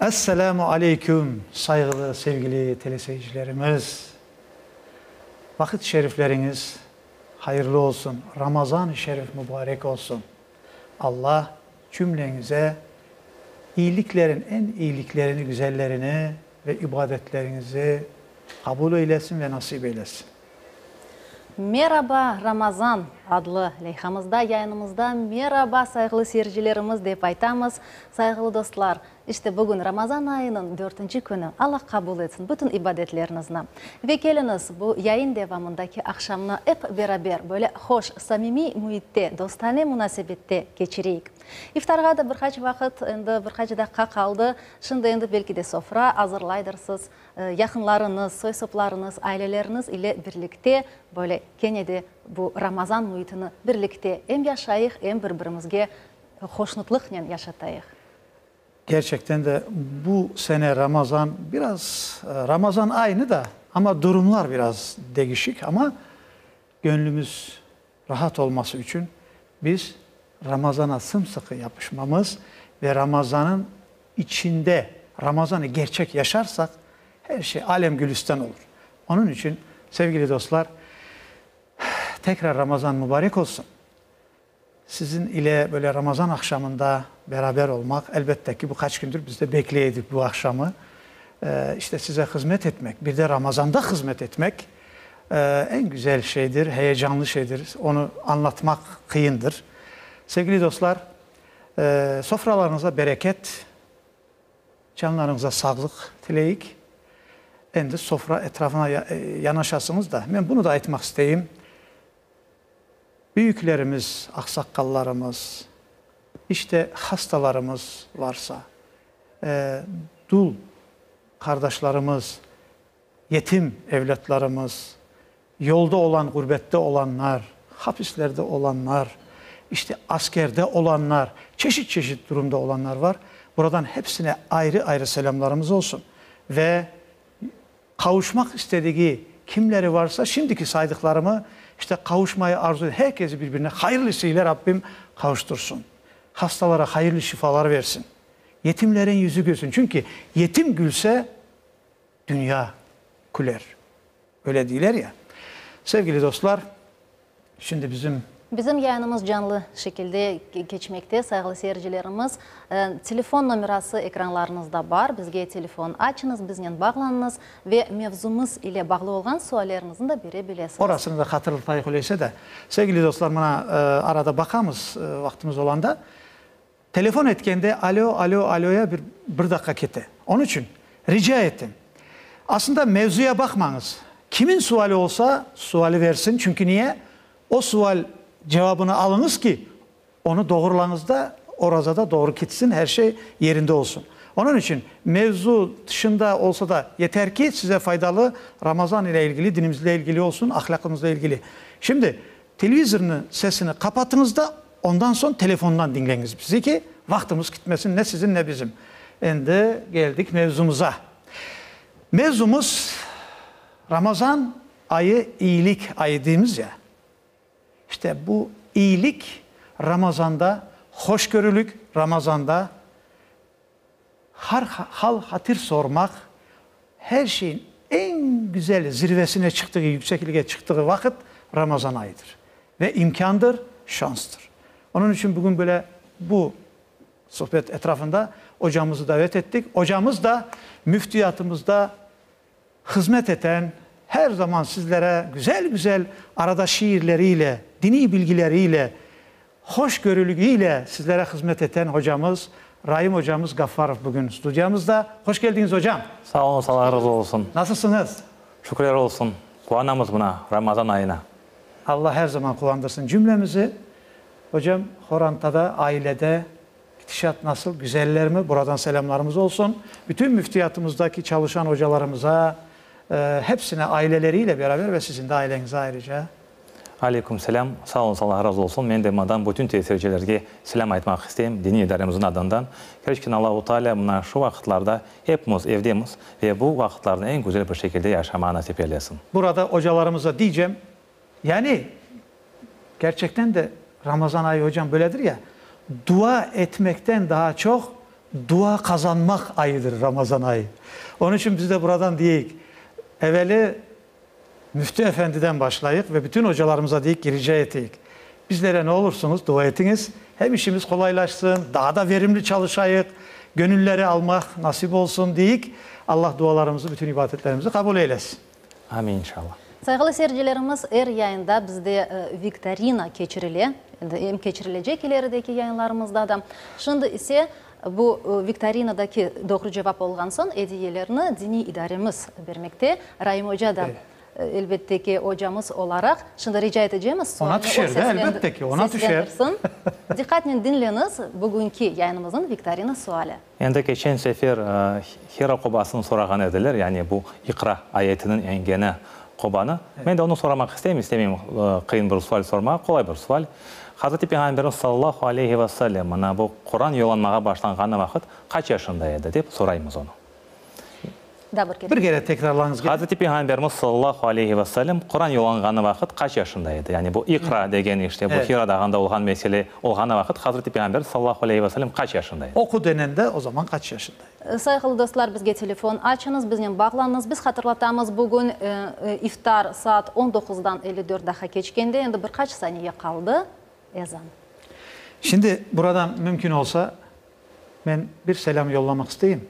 Esselamu aleyküm, sayğılı, sevgili teleseyircilerimiz! Vaqıt şerifleriñiz hayırlı olsun, Ramazan-ı şerif mübarek olsun! Alla cümleñize iyiliklerin eñ iyiliklerini, güzellerini ve ibadetleriñizi qabul eylesin ve nasip eylesin. Meraba, Ramazan! adlı leyhamızda, yayınımızda meraba, sayğılı seyircilerimiz, dep aytamız. Sayğılı dostlar, işte bugün Ramazan ayınıñ dörtünci künü. Alla qabul etsin bütün ibadetleriñizni. Ve keliñiz, bu yayın devamındaki aqşamnı ep beraber böyle hoş, samimiy müitte, dostane munasebette keçireyik. İftarğa da bir qaç vaqıt, endi bir qaç daqqa qaldı. Şimdi endi belki de sofra azırlaydırsız. Yaqınlarıñız, soy-soplarıñız, aileleriñiz ile birlikte böyle kene de bu Ramazan müitini birlikte em yaşayıq, em bir-birimizge hoşnutlıqnen yaşatayıq. Kerçekten de bu sene Ramazan biraz, Ramazan aynı da, amma durumlar biraz degişik, amma gönlümüz rahat olması içün biz Ramazana sımsıqı yapışmamız ve Ramazanıñ içinde Ramazanı gerçek yaşarsaq, her şey alem gülistan olur. Onıñ içün, sevgili dostlar, tekrar Ramazan mübarek olsun. Siziñ ile böyle Ramazan aqşamında beraber olmaq, elbette ki, bu qaç kündür biz de bekley edik bu aqşamı, işte size hızmet etmek, bir de Ramazanda hızmet etmek eñ güzel şeydir, heyecanlı şeydir, onı añlatmaq qıyındır. Sevgili dostlar, sofralarıñıza bereket, canlarıñıza sağlıq tileyik. Endi sofra etrafına yanaşasıñız da, men bunı da aytmaq isteyim, Büyüklerimiz, aqsaqallarımız, işte hastalarımız varsa, dul qardaşlarımız, yetim evlâtlarımız, yolda olan, ğurbette olanlar, hapislerde olanlar, işte askerde olanlar, çeşit-çeşit durumda olanlar var. Buradan hepsine ayrı-ayrı selâmlarımız olsun ve Qavuşmaq istedigi kimleri varsa, şimdiki saydıqlarımı, işte qavuşmayı arzu eden herkesi bir-birine hayırlısı ile Rabbim qavuştırsın. Hastalara hayırlı şifalar versin. Yetimlerin yüzü gülsün. Çünki yetim gülse, dünya küler. Öyle deyler ya. Sevgili dostlar, şimdi bizim. Bizim yayınımız canlı şekilde keçmekte, sayğılı seyircilerimiz. Telefon nomerası ekranlarıñızda bar, bizge telefon açıñız, biznen bağlanıñız ve mevzumız ile bağlı olğan sualleriñizni de bere bilesiñiz. Orasını da hatırlatayıq öyleyse de. Sevgili dostlar, mına, arada baqamız, vaqtımız olanda. Telefon etkende alo, alo, aloya bir bir daqqa kete. Onıñ içün rica etem, aslında mevzuya baqmañız. Kimin suali olsa, suali versin, çünki niye? O sual cevabını alıñız ki, onı doğrulañız da, orazada doğru ketsin, her şey yerinde olsun. Onıñ içün mevzu tışında olsa da, yeter ki, size faydalı, Ramazan ile ilgili, dinimizle ilgili olsun, ahlâqımızla ilgili. Şimdi, Televizornıñ sesini qapatıñız da, ondan soñ telefondan diñleñiz bizi ki, vaqtımız kitmesin ne siziñ, ne bizim. Endi keldik mevzumıza. Mevzumız, Ramazan ayı iyilik ayı deymiz ya. İşte bu iyilik Ramazanda, hoşgörülik Ramazanda, har hal-hatir sormaq, her şeyin eñ güzel zirvesine çıqtığı, yükseklige çıqtığı vaqıt Ramazan ayıdır. Ve imkândır, şanstır. Onıñ içün bugün böyle bu sohbet etrafında ocamızı davet ettik. Ocamız da müftiyatımızda hızmet eten, her zaman sizlere güzel-güzel arada şiirleriyle, diniy bilgileriyle, hoşgörülügiyle sizlere hızmet eten hocamız Raim hocamız Gaffarov bugün studiyamızda. Hoş keldiñiz, hocam! Sağ oluñız, Alla razı olsun. Nasılsıñız? Şükürler olsun. Quvanamız mına Ramazan ayına. Alla her zaman quvandırsın cümlemizi. Hocam, horantada, ailede Gidişat nasıl, güzellermi? Buradan selâmlarımız olsun. Bütün müftiyatımızdaki çalışan ocalarımıza, hepsine aileleriyle beraber ve sizin de aileñize ayrıca. Aleyküm selâm. Sağ oluñız, Allah razı olsun. Men de mından bütün tesircilerge selâm aytmaq isteyim, diniy idaremizniñ adından. Kerçekten Allahu Teala mına şu vaqıtlarda epimiz evdemiz ve bu vaqıtlarnı eñ güzel bir şekilde yaşamağa nasip eylesin. Burada ocalarımıza diycem, Yani, kerçekten de Ramazan ayı, ocam, böyledir ya, dua etmekten daa çoq. Dua qazanmaq ayıdır Ramazan ayı. Onıñ içün biz de buradan deyik, eveli Müfti efendiden başlayıq ve bütün ocalarımıza deyik ki, rica eteyik, bizlere ne olursıñız dua etiñiz, hem işimiz qolaylaşsın, daa da verimli çalışayıq, gönülleri almaq nasip olsun deyik. Allah dualarımızı, bütün ibadetlerimizi qabul eylesin. Amin, inşallah. Sayğılı seyircilerimiz, er yayında bizde viktorina keçirile, endi em keçirilecek ilerideki yayınlarımızda da. Şimdi ise bu viktorinadaki doğru cevap olğan soñ ediyelerni diniy idaremiz bermekte. Raim oca da, elbette ki, ocamız olaraq, şimdi rica etecemiz, sualni o seslendirsin. Diqqatnen diñleñiz, bugünki yayınımıznıñ viktorina suali. Endi keçen sefer Hira qobasını sorağan ediler, yani bu İqra ayetiniñ engeni qobanı. Men de onı soramaq isteyim, istemeyim qıyın bir sual sormağa, qolay bir sual. Hazreti Peyğamberimiz sallallahu aleyhi ve sellem mına bu Quran yollanmağa başlanğanı vaqıt qaç yaşında edi, dep soraymız onı. Daa bir kere. Bir kere tekrarlañız kene. Hazreti Peyğamberimiz sallallahu aleyhi ve sellem Quran yollanğanı vaqıt qaç yaşında edi? Yani bu İqra degen işte, bu Hira dağında olğan mesele olğanı vaqıt Hazreti Peyğamber sallallahu aleyhi ve sellem qaç yaşında edi? Oqu denende o zaman qaç yaşında edi? Sayğılı dostlar, bizge telefon açıñız, biznen bağlanıñız. Biz hatırlatamız, bugün iftar saat on doquzdan 54 daha keçkende, endi bir qaç saniye qaldı, ezan. Şimdi buradan mümkün olsa, Men bir selâm yollamaq isteyim.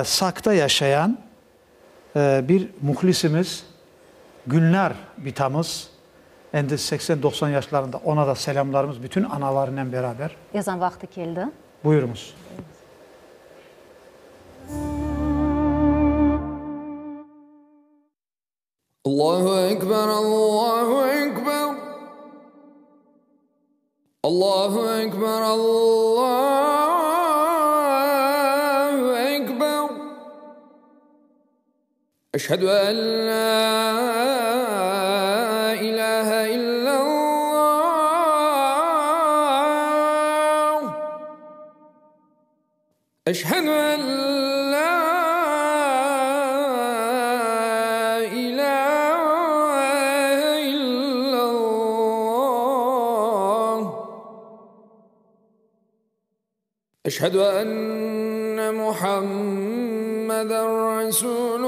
Sakta yaşayan bir mühlisimiz Gülnar bitamız, endi seksen-doqsan yaşlarında, ona da selâmlarımız bütün analarınen beraber. Ezan vaqtı keldi. Buyurıñız. Allahu ekber, Allahu ekber, Allahu ekber, Allahu ekber. Eşhedü en la ilahe illallah. Eşhedü en la ilahe illallah. Eşhedü enne Muhammeden Resulullah.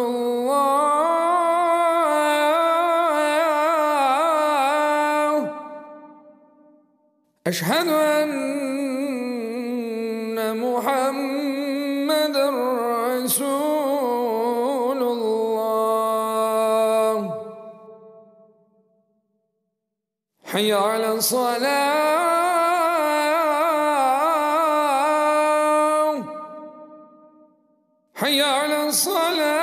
Eşhedü enne Muhammeden Resulullah. Hayya alel salah. Hayya alel salah.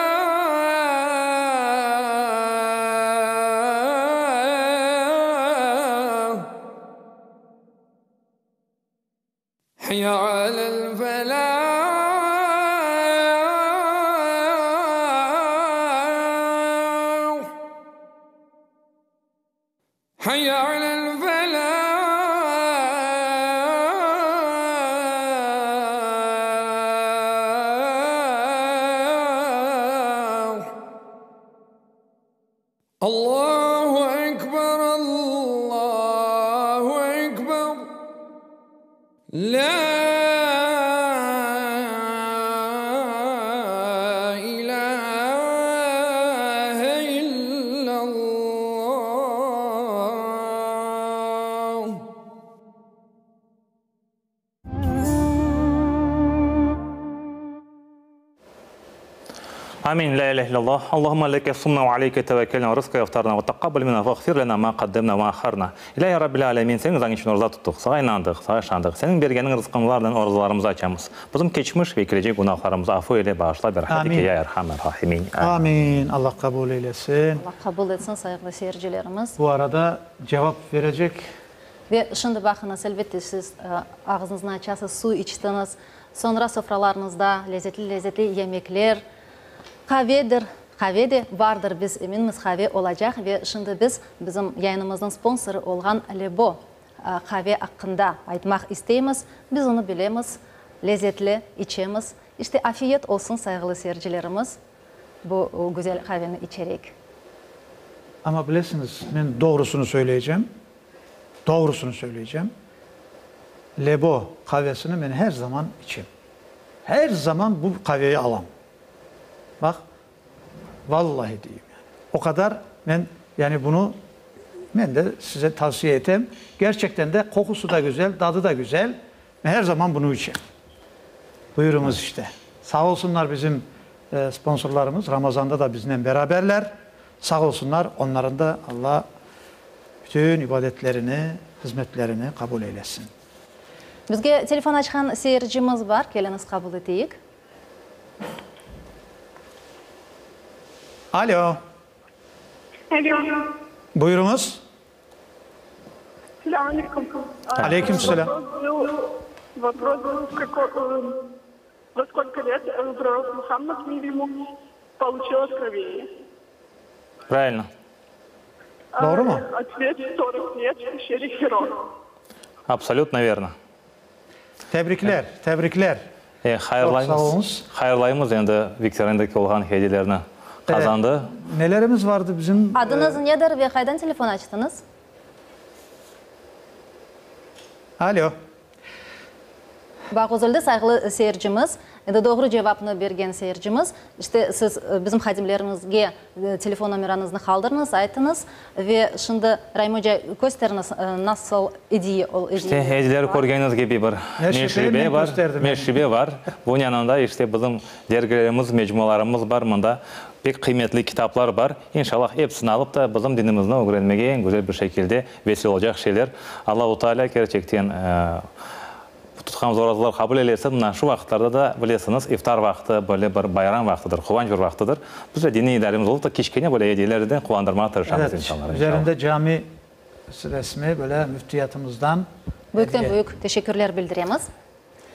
Hayya alel felah. Hayya alel felah. Allahu ekber, Allahu ekber. La ilahe illallah. Amin. La ilahe illallah. Allahumma leke sumna ve aleyke tevekkelna ve rızka iftarna ve taqabbal minna ve ğfir lena ma qaddemna ve aharna. İlahi Rabbil alemin, Seniñ rızañ içün oraza tuttıq, Saña inandıq, Saña işandıq. Seniñ bergeniñ rızqıñlarnen orazalarımızı açamız. Bizim keçmiş ve kelecek günahlarımızı afu eyle, bağışla, berahmetike ya erhamer rahimin. Amin. Allah qabul eylesin. Allah qabul etsin, sayğılı seyircilerimiz. Bu arada cevap verecek. Ve şimdi baqıñız, elbette, siz ağzıñıznı açasız, suv içtiñiz. Soñra sofralarıñızda lezetli-lezetli yemekler, qavedir, qave de bardır, biz eminmiz, qave olacaq. Ve şimdi biz bizim yayınımıznıñ sponsorı olğan Lebo qave aqqında aytmaq isteymiz. Biz onı bilemiz, lezetli içemiz. İşte, afiyet olsun, sayğılı seyircilerimiz, bu güzel qaveni içerek. Amma bilesiñiz, men doğrusını söyleycem, Doğrusını söyleycem, Lebo qavesini men her zaman içem. Her zaman bu qaveyi alam. Baq, vallahi deyim yani. O qadar men yani bunı men de size tavsiye etem. Gerçekten de qoqusı da güzel, tadı da güzel. Men her zaman bunı içem. Buyurıñız işte. Sağ olsunlar bizim sponsorlarımız, Ramazanda da biznen beraberler. Sağ olsunlar, onların da Alla bütün ibadetlerini, hızmetlerini qabul eylesin. Bizge telefon açqan seyircimiz bar, keliñiz qabul eteyik. Alo. Alo. Buyurıñız. Selâm aleyküm. Aleyküm selâm. Vopros был, в какой, во сколько лет пророк Мухаммад, мир ему, получил откровение? Правильно. Doğru mu? Ответ 40 лет в пещере Хиро. Абсолютно верно. Tebrikler, tebrikler. E, hayırlaymız. Çoq sağ oluñız. Hayırlaymız endi viktorindaki olğan hediyelerni qazandı. Nelerimiz vardı bizim? Adıñız nedir ve qaydan telefon açtıñız? Alo. Bağ üzüldi, sayğılı seyircimiz. Endi doğru cevapnı bergen seyircimiz. İşte, siz bizim hadimlerimizge telefon nomerañıznı qaldırıñız, aytıñız. Ve şimdi, Raim oca, kösteriñiz, nasıl ediye ol, İşte, hediyeler körgeniñiz kibi bir meşrebe bar, meşrebe bar. Bunıñ yanında, işte, bizim dergilerimiz, mecmualarımız bar mında. Pek qıymetli kitaplar bar. İnşallah, episini alıp da, bizim dinimizni ögrenmege eñ güzel bir şekilde vesile olacaq şeyler. Allahu Teala kerçekten tutqan orazalar qabul eylesin. Mına şu vaqıtlarda da, bilesiñiz, iftar vaqtı böyle bir bayram vaqtıdır, quvanç bir vaqtıdır. Biz de diniy idaremiz olıp da, kiçkene böyle hediyelerden quvandırmağa tırışamız insanlarnı, inşallah. Üzerinde cami resmi, böyle müftiyatımızdan hediye. Büyükten-büyük teşekkürler bildiremiz.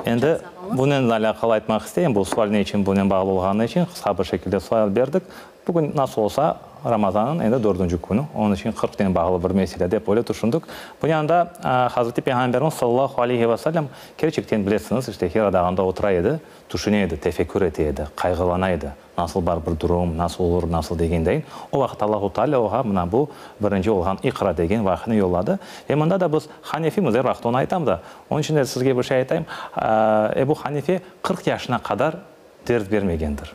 Endi bunen alâqalı aytmaq isteyim, bu sual ne içün bunen bağlı olğanı içün qısqa bir şekilde sual berdik. Bugün nasıl olsa Ramazannıñ endi dördünci künü, onıñ içün qırqnen bağlı bir mesele dep öyle tüşündik. Bunıñ yanında Hazreti Peyğamberimiz sallallahu aleyhi ve sellem kerçekten bilesiñiz, işte Hira dağında otura edi, tüşüne edi, tefekkür ete edi, qayğılana edi. Nasıl bar bir durum, nasıl olur, nasıl degendeyin, o vaqıt Allahu Teala oğa mına bu birinci olğan İqra degen vahiyni yolladı. Ve mında da biz Hanefimiz, er vaqıt onı aytam da, onıñ içün de sizge bir şey aytayım, Ebu Hanife 40 yaşına qadar ders bermegendir.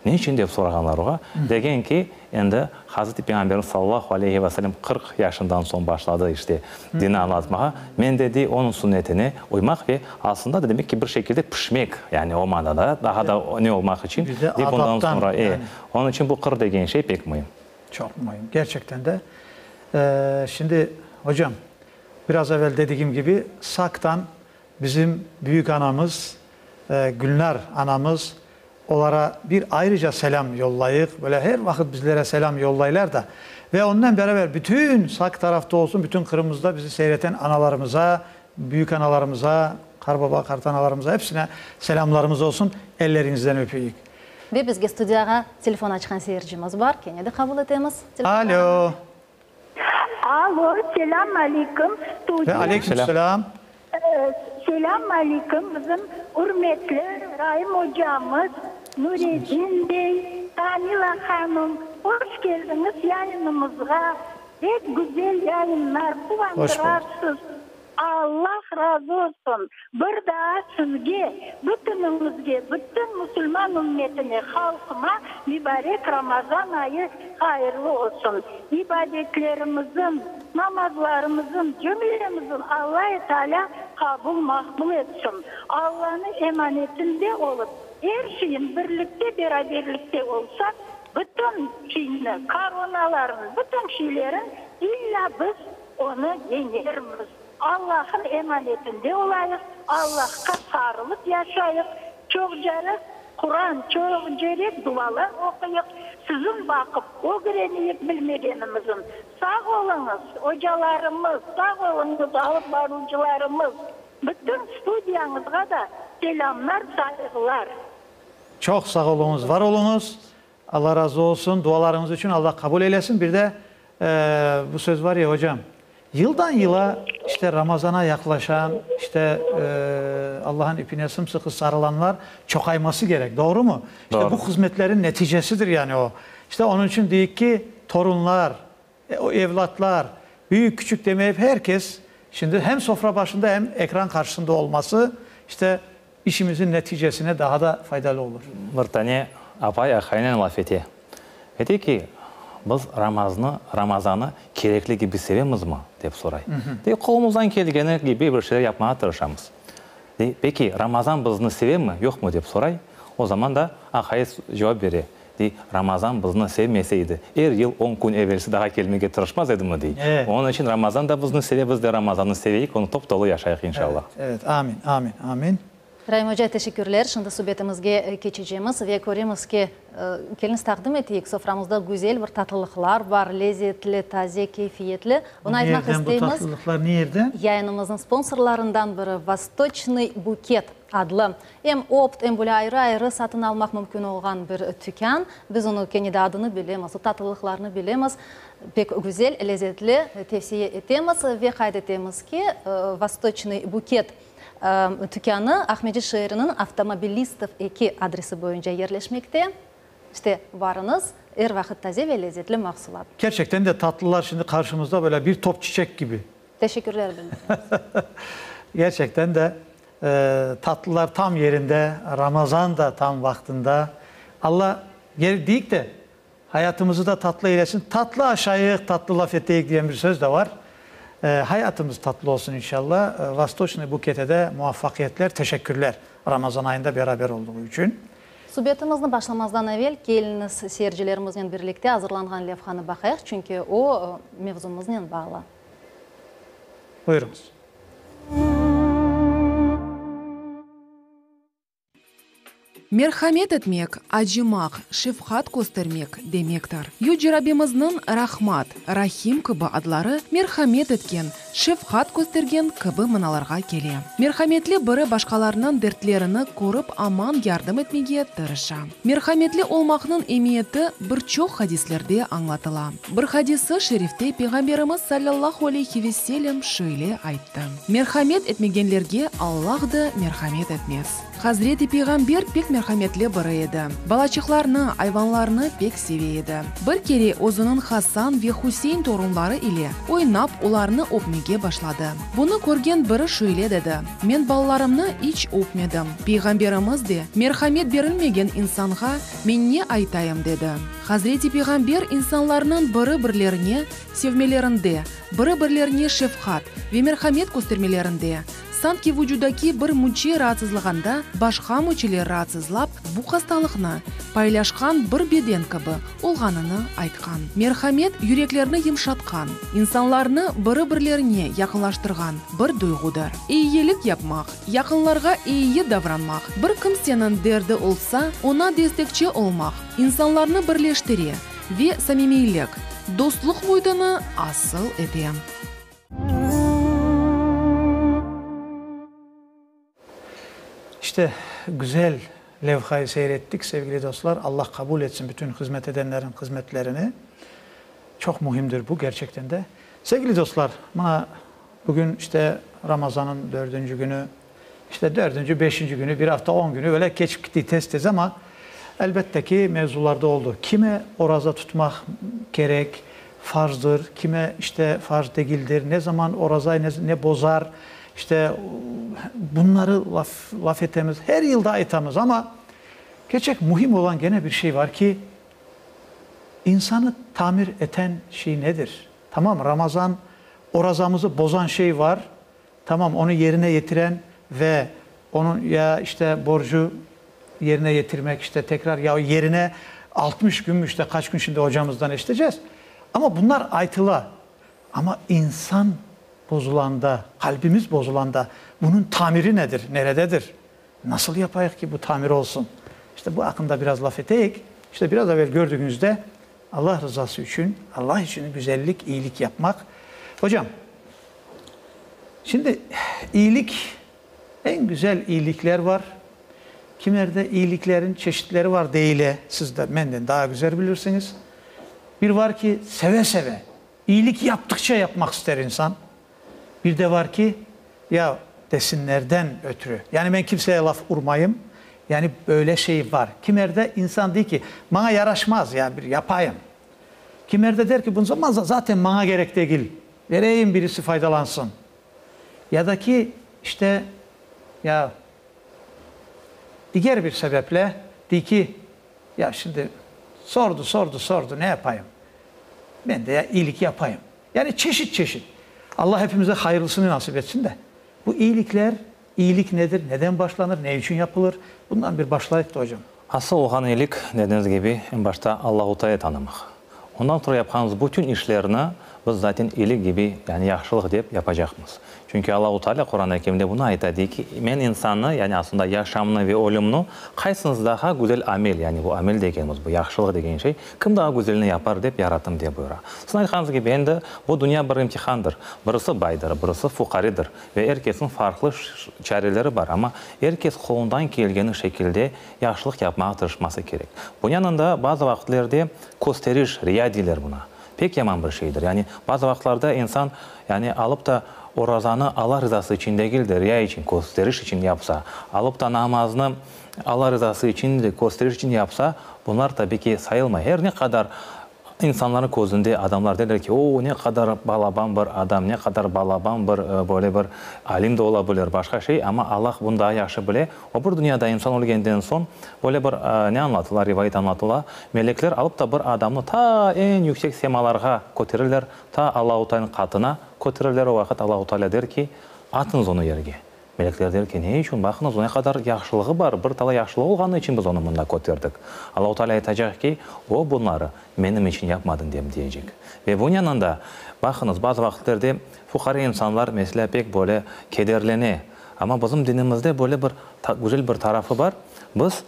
Ne içün dep sorağanlar oğa, degen ki, endi Hazreti Peyğamberimiz sallallahu aleyhi ve sellem 40 yaşından soñ başladı işte dinni añlatmağa, men de dey onıñ sünnetine uymaq ve Aslında da demek ki, bir şekilde pişmek, yani o manada, daha da ne olmaq içün, Bir de ve bundan adaptan, soñra, e, yani. onıñ içün bu qır degen şey pek müim. Çoq müim, gerçekten de. Şimdi, ocam, biraz evel dedigim kibi, SAQtan bizim büyük anamız, Gülnar anamız, olara bir ayrıca selâm yollayıq, böyle her vaqıt bizlere selâm yollaylar da. Ve onnen beraber bütün SAQ tarafta olsun, bütün Qırımımızda bizi seyreten analarımıza, büyük analarımıza, qarbaba, qartanalarımıza hepsine selâmlarımız olsun, elleriñizden öpeyik. Ve bizge studiyağa telefon açqan seyircimiz bar, kene de qabul etemiz telefonlarını. Alo. Alo, selâm aleyküm, Ve studiya. aleyküm selâm. Selâm aleyküm, bizim ürmetli Raim ocamız, Nuredin bey, Tamila hanım, hoş keldiñiz yayınımızğa, pek güzel yayınlar, quvandırasız. Allah razı olsun! Bir daa sizge, bütüniñizge, bütün musulman ümmetine, halqıma mübarek Ramazan ayı hayırlı olsun! İbadetlerimizin, namazlarımızın, cümlemizin Alla-yı Taalâ qabul maqbul etsin! Allanı emanetinde olıp, er şeyin birlikte-beraberlikte olsaq, bütün şeyni, koronaların, bütün şeylerin illa biz Onı yeñermiz. Allah'ın emanetinde olayıq, Allahqa sarılıp yaşayıq, çoqcarıq Quran, çoqcerek dualar oquyıq, siziñ baqıp ögreniyik bilmegenimizin. Sağ oluñız, ocalarımız, sağ oluñız, alıp baruvcılarımız. Bütün studiyañızğa da selâmlar, sayğılar. Çoq sağ oluñız, var oluñız. Alla razı olsun, dualarıñız içün Alla qabul eylesin. Bir de bu söz var ya, ocam, yıldan yıla işte Ramazana yaqlaşan, işte Allah'ın ipine sımsıqı sarılanlar çoqayması kerek, doğrumı? İşte bu hızmetlerin neticesidir yani o. İşte onıñ içün deyik ki, torunlar, evlatlar, büyük küçük demeyip her kes şimdi hem sofra başında hem ekran qarşısında olması, işte. İşimizin neticesine daha da faydalı olur. Bir tane apay aqayınen laf ete. Ve dey ki, biz Ramaznı, Ramazanı kerekli kibi sevemizmi? dep soray. Dey, qolumızdan kelgeni kibi bir şeyler yapmağa tırışamız. Dey, peki, Ramazan bizni sevemi, yoqmı? dep soray. O zaman da aqayı cevap bere, dey, Ramazan bizni sevmese edi, er yıl on kün evelsi daha kelmege tırışmaz edimi? dey. Onıñ içün Ramazan da bizni seve, biz de Ramazannı seveyik, onı top-tolu yaşayıq, inşallah. Evet, evet. Amin, amin, amin. Raim oca, teşekkürler. Şimdi subetimizge keçecemiz ve köremiz ki, keliñiz taqdim eteyik, soframızda güzel bir tatlılıqlar bar, lezetli, taze, keyfiyetli. Onı aytmaq Nereden bu isteymiz, tatlılıqlar, nereden? yayınımıznıñ sponsorlarından biri Vostoçnıy buket adlı em opt, em böyle ayrı-ayrı satın almaq mümkün olğan bir tükân. Biz onı kene de adını bilemiz, o tatlılıqlarnı bilemiz. Pek güzel, lezetli, tevsiye etemiz ve qayd etemiz ki, Vostoçnıy buket Tükânı Aqmescit şeeriniñ Avtomobilistov 2 adresi boyunca yerleşmekte. İşte, barıñız, er vaqıt taze ve lezzetli mahsulat. Kerçekten de tatlılar şimdi qarşımızda böyle bir top çiçek kibi. Teşekkürler bildiremiz. Gerçekten de tatlılar tam yerinde, Ramazan da tam vaqtında. Alla, deyik de, Hayatımızı da tatlı eylesin. Tatlı aşayıq, tatlı laf eteyik diyen bir söz de var. Hayatımız tatlı olsun inşallah. Vostoçnıy bukete de muvafaqiyetler, teşekkürler Ramazan ayında beraber olduğu içün. Subetimizni başlamazdan evel, keliñiz seyircilerimiznen birlikte azırlanğan levhanı baqayıq, çünki o, mevzumıznen bağlı. Buyurıñız. Merhamet etmek, acımaq, şefqat köstermek demektir. Yüce Rabbimizniñ Rahmat, Rahim kibi adları merhamet etken, şefqat köstergen kibi manalarğa kele. Merhametli biri başqalarınıñ dertlerini körip aman yardım etmege tırışa. Merhametli olmaqnıñ emiyeti bir çoq hadislerde añlatıla. Bir hadisi şerifte Peyğamberimiz salâllahu aleyhi ve sellem şöyle ayttı, Merhamet etmegenlerge Allah da merhamet etmez. Hazreti Peyğamber pek merhametli biri edi. Balaçıqlarnı, ayvanlarnı pek seve edi. Bir kere özüniñ Hasan ve Hüseyn torunları ile oynap olarnı öpmege başladı. Bunı körgen biri şöyle dedi, Men balalarımnı iç öpmedim. Peyğamberimiz de, Merhamet berilmegen insanğa men ne aytayım dedi. Hazreti Peyğamber insanlarnıñ biri-birlerine sevmelerinde, biri-birlerine şefqat ve merhamet köstermelerinde, sanki vucudaki bir müçe raatsızlığanda başqa müçeler raatsızlap, bu hastalıqnı paylaşqan bir beden kibi olğanını aytqan. Merhamet yüreklerni yımşatqan, insanlarnı biri-birlerine yaqınlaştırğan bir duyğudır. Eyilik yapmaq, yaqınlarğa eyi davranmaq, bir kimseniñ derdi olsa, oña destekçi olmaq insanlarnı birleştire ve samimiylik, dostluq müitini asıl ete. İşte, güzel levhayı seyir ettik, sevgili dostlar. Allah qabul etsin bütün hızmet edenlerin hızmetlerini. Çoq mühimdir bu, gerçekten de. Sevgili dostlar, mına, bugün işte Ramazanıñ dördünci günü, işte dördünci, beşinci günü, bir afta, on günü öyle keçip gitti tez-tez, amma elbette ki, mevzular da oldu. Kime oraza tutmaq kerek, farzdır, kime işte farz degildir, ne zaman orazayı ne, ne bozar, İşte, bunları laf, laf etemiz, her yıl da aytamız, amma kerçek mühim olan gene bir şey var ki, insanı tamir eten şey nedir? Tamam, Ramazan, orazamızı bozan şey var, tamam, onı yerine yetiren ve onıñ ya işte borcu yerine yetirmek, işte tekrar ya yerine 60 künmü işte qaç kün şimdi ocamızdan eşiteceğiz, amma bunlar aytıla. Amma insan bozulanda, qalbimiz bozulanda bunıñ tamiri nedir, nerededir? Nasıl yapayıq ki, bu tamir olsun? İşte bu aqqında biraz laf eteyik. İşte biraz evel gördügiñizde Allah rızası içün, Allah içün güzellik, iyilik yapmaq. Hocam, şimdi iyilik, eñ güzel iyilikler var. Kimerde iyiliklerin çeşitleri var deyile, siz de menden daa güzel bilirsiñiz. Bir var ki, seve-seve, iyilik yaptıqça yapmaq ister insan. Bir de var ki, ya desinlerden ötrü, yani men kimseye laf urmayım, yani böyle şey var. Kimerde insan dey ki, maña yaraşmaz, ya bir yapayım. Kimerde der ki, bunı zaten maña kerek degil, vereyim birisi faydalansın. Ya da ki, işte, ya. diger bir sebeple dey ki, ya şimdi sordu, sordu, sordu, ne yapayım? Men de ya iyilik yapayım. Yani çeşit-çeşit. Allah hepimize hayırlısını nasip etsin de. Bu iyilikler, iyilik nedir, neden başlanır, ne içün yapılır? Bundan bir başlayıq da, ocam. Asıl olğan iyilik, dediñiz kibi, eñ başta Allahu Taala tanımaq. Ondan soñra yapqanımız bütün işlerni biz zaten iyilik kibi, yani yahşılıq dep yapacaqmız. Çünki Allahu Teala Quran-ı Kerimde bunı ayta, dey ki, Men insannı, yani aslında yaşamnı ve ölümni, qaysıñız daha güzel amel, yani bu amel degenimiz, bu yahşılıq degen şey, kim daha güzelini yapar dep yarattım, dep buyura. Siziñ aytqanıñız kibi, endi bu dünya bir imtihandır. Birisi baydır, birisi fuqaredir ve er kesniñ farqlı çareleri bar, amma er kes qolundan kelgeni şekilde yahşılıq yapmağa tırışması kerek. Bunıñ yanında bazı vaqıtlerde kösteriş, riya deyler buna. Pek yaman bir şeydir. Yani bazı vaqıtlarda insan, yani alıp da orazanı Alla rızası içün degil de, riya içün, kösteriş içün yapsa, alıp da namaznı Alla rızası içün de, kösteriş içün yapsa, bunlar tabi ki sayılmay. Her ne qadar İnsanlarnıñ közünde adamlar derler ki, o, ne qadar balaban bir adam, ne qadar balaban bir, böyle bir alim de ola bilir, başqa şey, amma Allah bunı daa yahşı bile. O bir dünyada insan ölgenden soñ, böyle bir ne añlatıla, rivayet añlatıla, melekler alıp da bir adamnı ta eñ yüksek semalarğa köterirler, ta Allahu Taalânıñ qatına köterirler, o vaqıt Allahu Taalâ der ki, atıñız onı yerge. Melekler der ki, Ne içün? Baqıñız, ne qadar yahşılığı bar, bir talay yahşılığı olğanı içün biz onı mında köterdik. Allahu Teala aytacaq ki, O, bunları menim içün yapmadıñ, dep deyecek. Ve bunıñ yanında, baqıñız, bazı vaqıtlerde fuqare insanlar, meselâ, pek böyle kederlene. Amma bizim dinimizde böyle bir güzel bir tarafı bar, biz,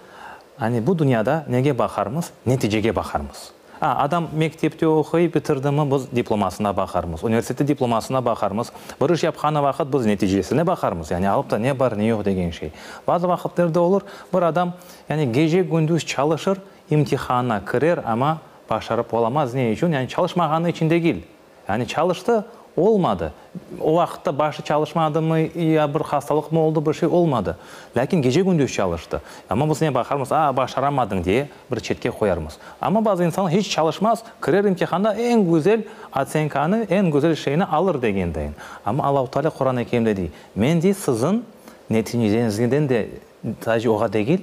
hani, bu dünyada nege baqarmız? Neticege baqarmız. A, adam mektepte oquy, bitirdimi, biz diplomasına baqarmız, universitette diplomasına baqarmız, bir iş yapqanı vaqıt biz neticesine baqarmız, yani alıp da ne bar, ne yoq degen şey. Bazı vaqıtlarda olur, bir adam, yani gece-kündüz çalışır, imtihanına kirer, amma başarıp olamaz, ne içün? Yani çalışmağanı içün degil, Yani çalıştı, olmadı. O vaqıtta başı çalışmadımı, ya bir hastalıqmı oldı, bir şey olmadı. Lâkin gece-kündüz çalıştı. Amma biz ne baqarmız, a, başaramadıñ diye bir çetke qoyarmız. Amma bazı insanlar hiç çalışmaz, kirer imtihanda eñ güzel otsenkanı, eñ güzel şeyni alır degendeyin. Amma Allahu Teala Quran-ı Kerimde dey, Men dey siziñ neticeñizden de sadece oğa degil,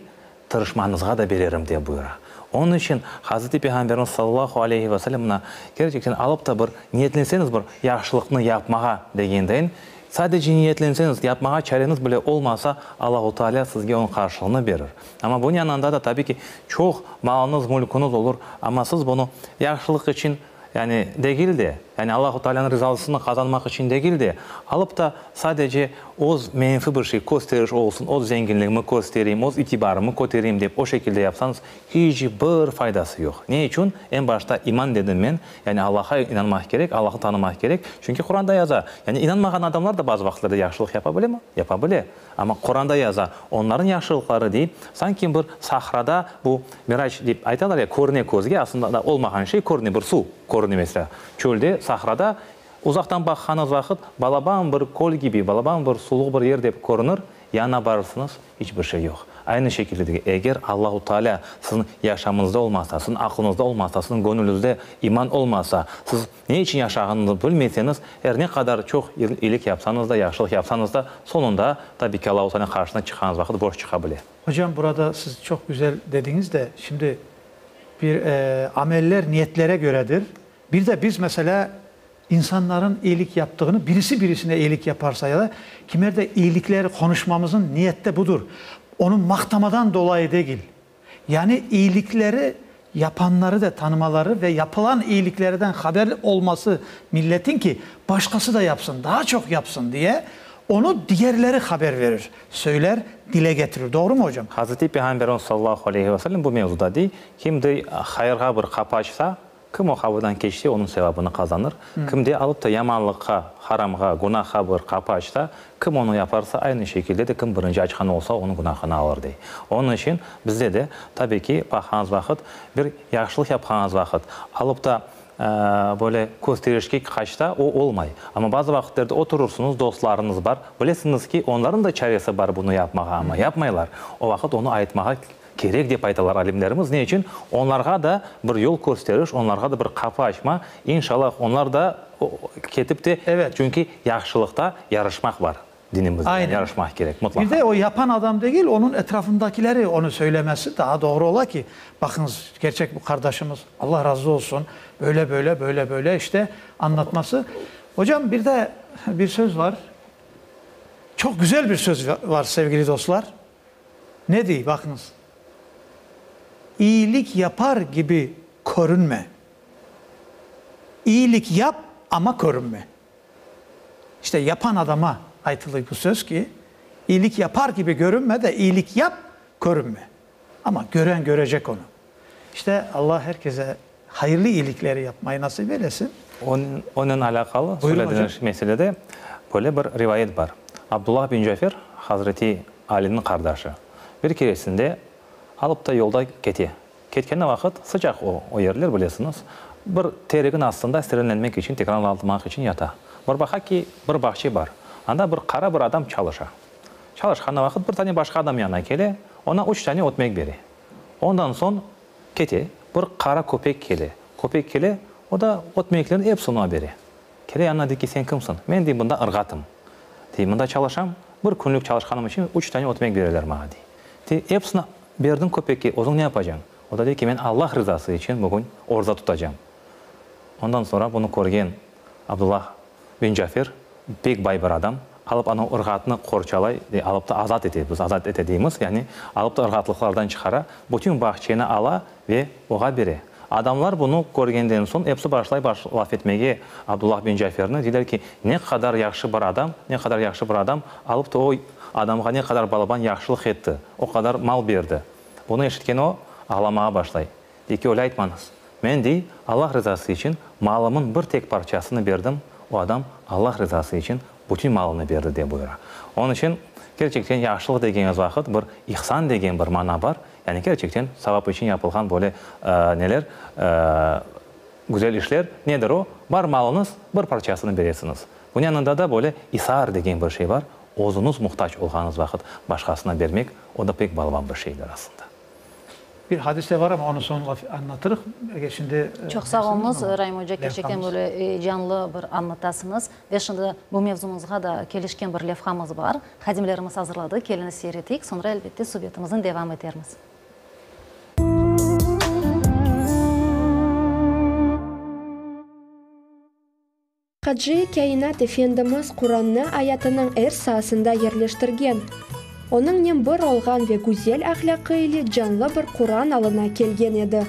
tırışmañızğa da bererim, dep buyura. Onıñ içün Hazreti Peyğamberimiz sallallahu aleyhi ve sellem mına, kerçekten alıp da bir niyetlenseñiz bir yahşılıqnı yapmağa degendeyin, sadece niyetlenseñiz, yapmağa çareñiz bile olmasa, Allahu Teala sizge onıñ qarşılığını berir. Amma bunıñ yanında da tabiy ki, çoq malıñız, mülküñiz olur, amma siz bunı yahşılıq içün Yani, degil de, yani Allahu Taalânıñ rizalısını qazanmaq içün degil de, alıp da sadece öz menfi bir şey, kösteriş olsun, öz zenginligimi köstereyim, öz itibarımı kötereyim dep o şekilde yapsañız, iç bir faydası yoq. Ne içün? Eñ başta iman dedim men, yani Allahqa inanmaq kerek, Allahnı tanımaq kerek. Çünki Quranda yaza, yani inanmağan adamlar da bazı vaqıtlarda yahşılıq yapa bilemi? Yapa bile. Amma Quranda yaza, onlarnıñ yahşılıqları, dey, sanki bir sahrada, bu mirac dep aytalar ya, körüne közge, aslında da olmağan şey körüne, bir suv körüne meselâ, çölde, sahrada, uzaqtan baqqanıñız vaqıt, balaban bir köl kibi, balaban bir suluq bir yer dep körünir, yanına barırsıñız, iç bir şey yoq. Aynı şekilde de, eger Allahu Teala siziñ yaşamıñızda olmasa, siziñ aqlıñızda olmasa, siziñ göñlüñizde iman olmasa, siz Ne içün yaşağanıñıznı bilmeseñiz, er ne qadar çoq iyilik yapsañız da, yahşılıq yapsañız da, soñunda, tabiy ki, Allahu Teala'nıñ qarşısına çıqqanıñız vaqıt boş çıqa bile. Hocam, burada siz çoq güzel dediñiz de, şimdi bir ameller niyetlere göredir. Bir de biz, meselâ, insanların iyilik yaptığını, birisi birisine iyilik yaparsa ya da kimerde iyilikleri qonuşmamıznıñ niyette budır, onı maqtamadan dolayı degil, Yani iyilikleri yapanları da tanımaları ve yapılan iyiliklerden haberli olması milletin ki, başqası da yapsın, daa çoq yapsın diye, onı digerleri haber verir, söyler, dile getirir. Doğrumı, ocam? Hazreti Peyğamberimiz sallallahu aleyhi ve sellem bu mevzuda dey, Kim dey hayırğa bir qapı açsa, Kim o qapıdan keçse, onıñ sevabını qazanır. Kim de alıp da yamanlıqqa, haramğa, günahqa bir qapı açsa, kim onı yaparsa, aynı şekilde de kim birinci açqan olsa, onıñ günahını alır, dey. Onıñ içün bizde de, tabiy ki, baqğanıñız vaqıt, bir yahşılıq yapqanıñız vaqıt, alıp da böyle kösterişke qaçsa, o olmay. Amma bazı vaqıtlarda oturursıñız, dostlarıñız bar, bilesiñiz ki, onlarnıñ da çaresi bar bunı yapmağa, amma yapmaylar. O vaqıt onı aytmağa Kerek, dep aytalar alimlerimiz. Ne içün? Onlarğa da bir yol kösteriş, onlarğa da bir qapı açma, inşallah, onlar da ketip te, çünki yahşılıqta yarışmaq bar. Dinimizde Aynen. yaraşmaq kerek, mutlaqa. Bir de o yapan adam degil, onıñ etrafındakileri onı söylemesi daa doğru ola ki, baqıñız, kerçek bu qardaşımız, Allah razı olsun, böyle, böyle, böyle, böyle işte añlatması. Ocam, bir de bir söz var, çoq güzel bir söz var, sevgili dostlar. Ne dey, baqıñız, İyilik yapar kibi körünme. İyilik yap, amma körünme. İşte yapan adama aytılır bu söz ki, iyilik yapar kibi görünme de, iyilik yap, körünme. Amma gören görecek onı. İşte Allah herkese hayırlı iyilikleri yapmayı nasip eylesin. Onen alâqalı söylediğiniz meselede böyle bir rivayet bar. Abdullah bin Cafer, Hazreti Aliniñ qardaşı, bir keresinde alıp da yolda kete. Ketkeni vaqıt sıcaq o, o yerler, bilesiñiz, bir teregin astında serinlenmek içün, tekrarlanmaq içün yata. Bir baqa ki, bir bağçe bar. Anda bir qara bir adam çalışa. Çalışqanı vaqıt bir tane başqa adam yanına kele, oña üç tane ötmek bere. Ondan soñ kete, bir qara köpek kele. Köpek kele, o da ötmeklerniñ episini oña bere. Kele yanına, dey ki, sen kimsiñ? Men, dey, mında ırğatım. Dey, mında çalışam, bir künlük çalışqanım içün üç tane ötmek bereler maña, dey. Dey, episini berdiñ köpekke, özüñ ne yapacañ? O da dey ki, men Allah rızası içün bugün orza tutacam. Ondan soñra bunı körgen Abdullah bin Cafer, pek bay bir adam, alıp anau ırğatnı qorçalay, dey, alıp da azat ete, biz azat ete deymiz, yani alıp da ırğatlıqlardan çıqara, bütün bağçeni ala ve oğa bere. Adamlar bunı körgenden soñ episi başlay baş laf etmege Abdullah bin Caferni, deyler ki, ne qadar yahşı bir adam, ne qadar yahşı bir adam, alıp da o adamğa ne qadar balaban yahşılıq etti, o qadar mal berdi. Bunı eşitken o, ağlamağa başlay. Dey ki, öyle aytmañız. Men, dey, Allah rızası içün malımıñ bir tek parçasını berdim, o adam Allah rızası içün bütün malını berdi, dep buyura. Onıñ içün, kerçekten yahşılıq degeñiz vaqıt bir ihsan degen bir mana bar, yani kerçekten savap içün yapılğan böyle neler, güzel işler. Nedir o? Bar malıñız bir parçasını beresiñiz. Bunıñ yanında da böyle isar degen bir şey bar, özüñiz muhtac olğanıñız vaqıt başqasına bermek, o da pek balaban bir şeydir aslında. Bir hadis de var amma onı soñ laf añlatırıq. Eger şimdi Çoq sağ oluñız, Raim oca, kerçekten böyle eyecanlı bir añlatasıñız. Ve şimdi bu mevzumızğa da kelişken bir levhamız bar. Hadimlerimiz azırladı, keliñiz seyir eteyik, soñra elbette subetimizni devam etermiz. Hacı Kâinat Efendimiz Qurannı ayatınıñ er saasında yerleştirgen, onıñnen bir olğan ve güzel ahlâqı ile canlı bir Quran alına kelgen edi.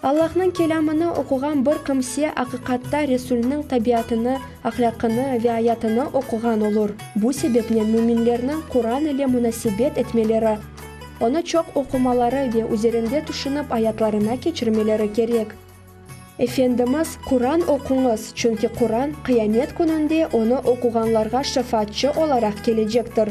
Allahnıñ Kelâmını oquğan bir kimse aqiqatta Resulniñ tabiatını, ahlâqını ve ayatını oquğan olur. Bu sebepnen müminlerniñ Quran ile munasebet etmeleri, onı çoq oqumaları ve üzerinde tüşünip ayatlarına keçirmeleri kerek. Efendimiz, Quran oquñız, çünki Quran qıyamet kününde onı oquğanlarğa şefaatçı olaraq kelecektir.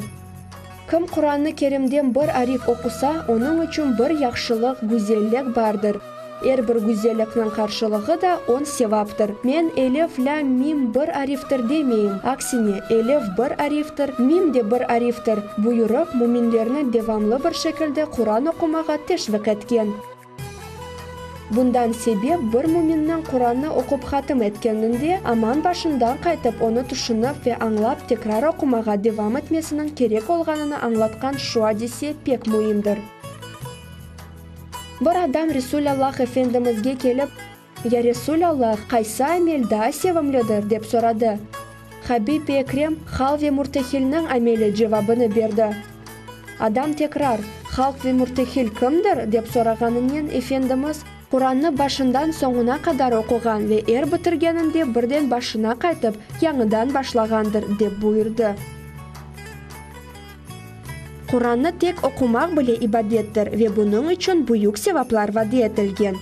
Kim Qurannı Kerimden bir arif oqusa, onıñ içün bir yahşılıq, güzellik bardır. Er bir güzellikniñ qarşılığı da on sevaptır. Men elif, lâm, mim bir ariftir demeyim, aksine, elif bir ariftir, mim de bir ariftir, buyurıp, müminlerni devamlı bir şekilde Quran oqumağa teşviq etken. Bundan sebep bir müminniñ Qurannı oqup hatım etkeninde, aman başından qaytıp onı tüşünip ve añlap tekrar oqumağa devam etmesiniñ kerek olğanını añlatqan şu adise pek müimdir. Bir adam Resülâllah Efendimizge kelip, Ya Resülâllah, qaysı amel daa sevimlidir? dep soradı. Habib-i Ekrem, Hal ve mürtehilniñ ameli cevabını berdi. Adam tekrar, Halq ve mürtehil kimdir? dep sorağanınen Efendimiz, Qurannı başından soñuna qadar oquğan ve er bitirgeninde birden başına qaytıp, yañıdan başlağandır, dep buyurdı. Qurannı tek oqumaq bile ibadettir ve bunıñ içün büyük sevaplar vade etilgen.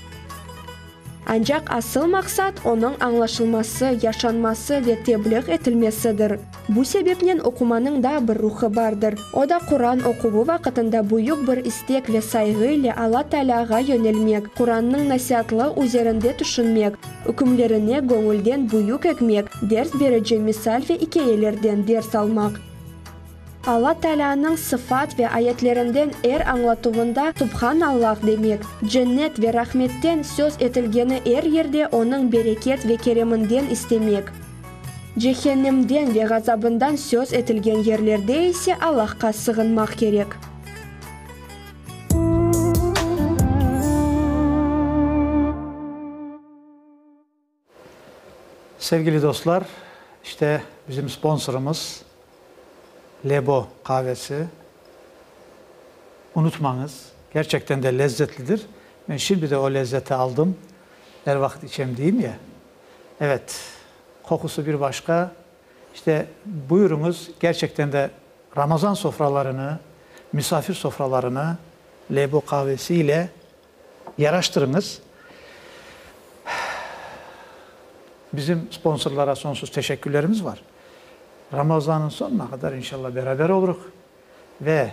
Ancaq asıl maqsat onıñ añlaşılması, yaşanması ve tebliğ etilmesidir. Bu sebepnen oqumanıñ daa bir ruhı bardır, o da Quran oquvı vaqıtında büyük bir istek ve sayğı ile Alla Taalâğa yönelmek, Qurannıñ nasiatlı üzerinde tüşünmek, ükümlerine göñülden büyük egmek, ders berici misal ve ikâyelerden ders almaq. Alla Taalânıñ sıfat ve ayetlerinden er añlatuvında Subhanallah demek, cennet ve rahmetten söz etilgeni er yerde Onıñ bereket ve kereminden istemek. Cehennemden ve ğazabından söz etilgen yerlerde ise Allahqa sığınmaq kerek. Sevgili dostlar, işte bizim sponsorımız Lebo qavesi. Unutmañız, gerçekten de lezzetlidir. Men şimdi de o lezzeti aldım. Er vaqıt içem deyim ya. Evet, qoqusı bir başqa. İşte, buyurıñız, gerçekten de Ramazan sofralarını, misafir sofralarını Lebo qavesi ile yaraştırıñız. Bizim sponsorlara sonsuz teşekkürlerimiz var. Ramazannıñ soñuna qadar inşallah beraber olurıq ve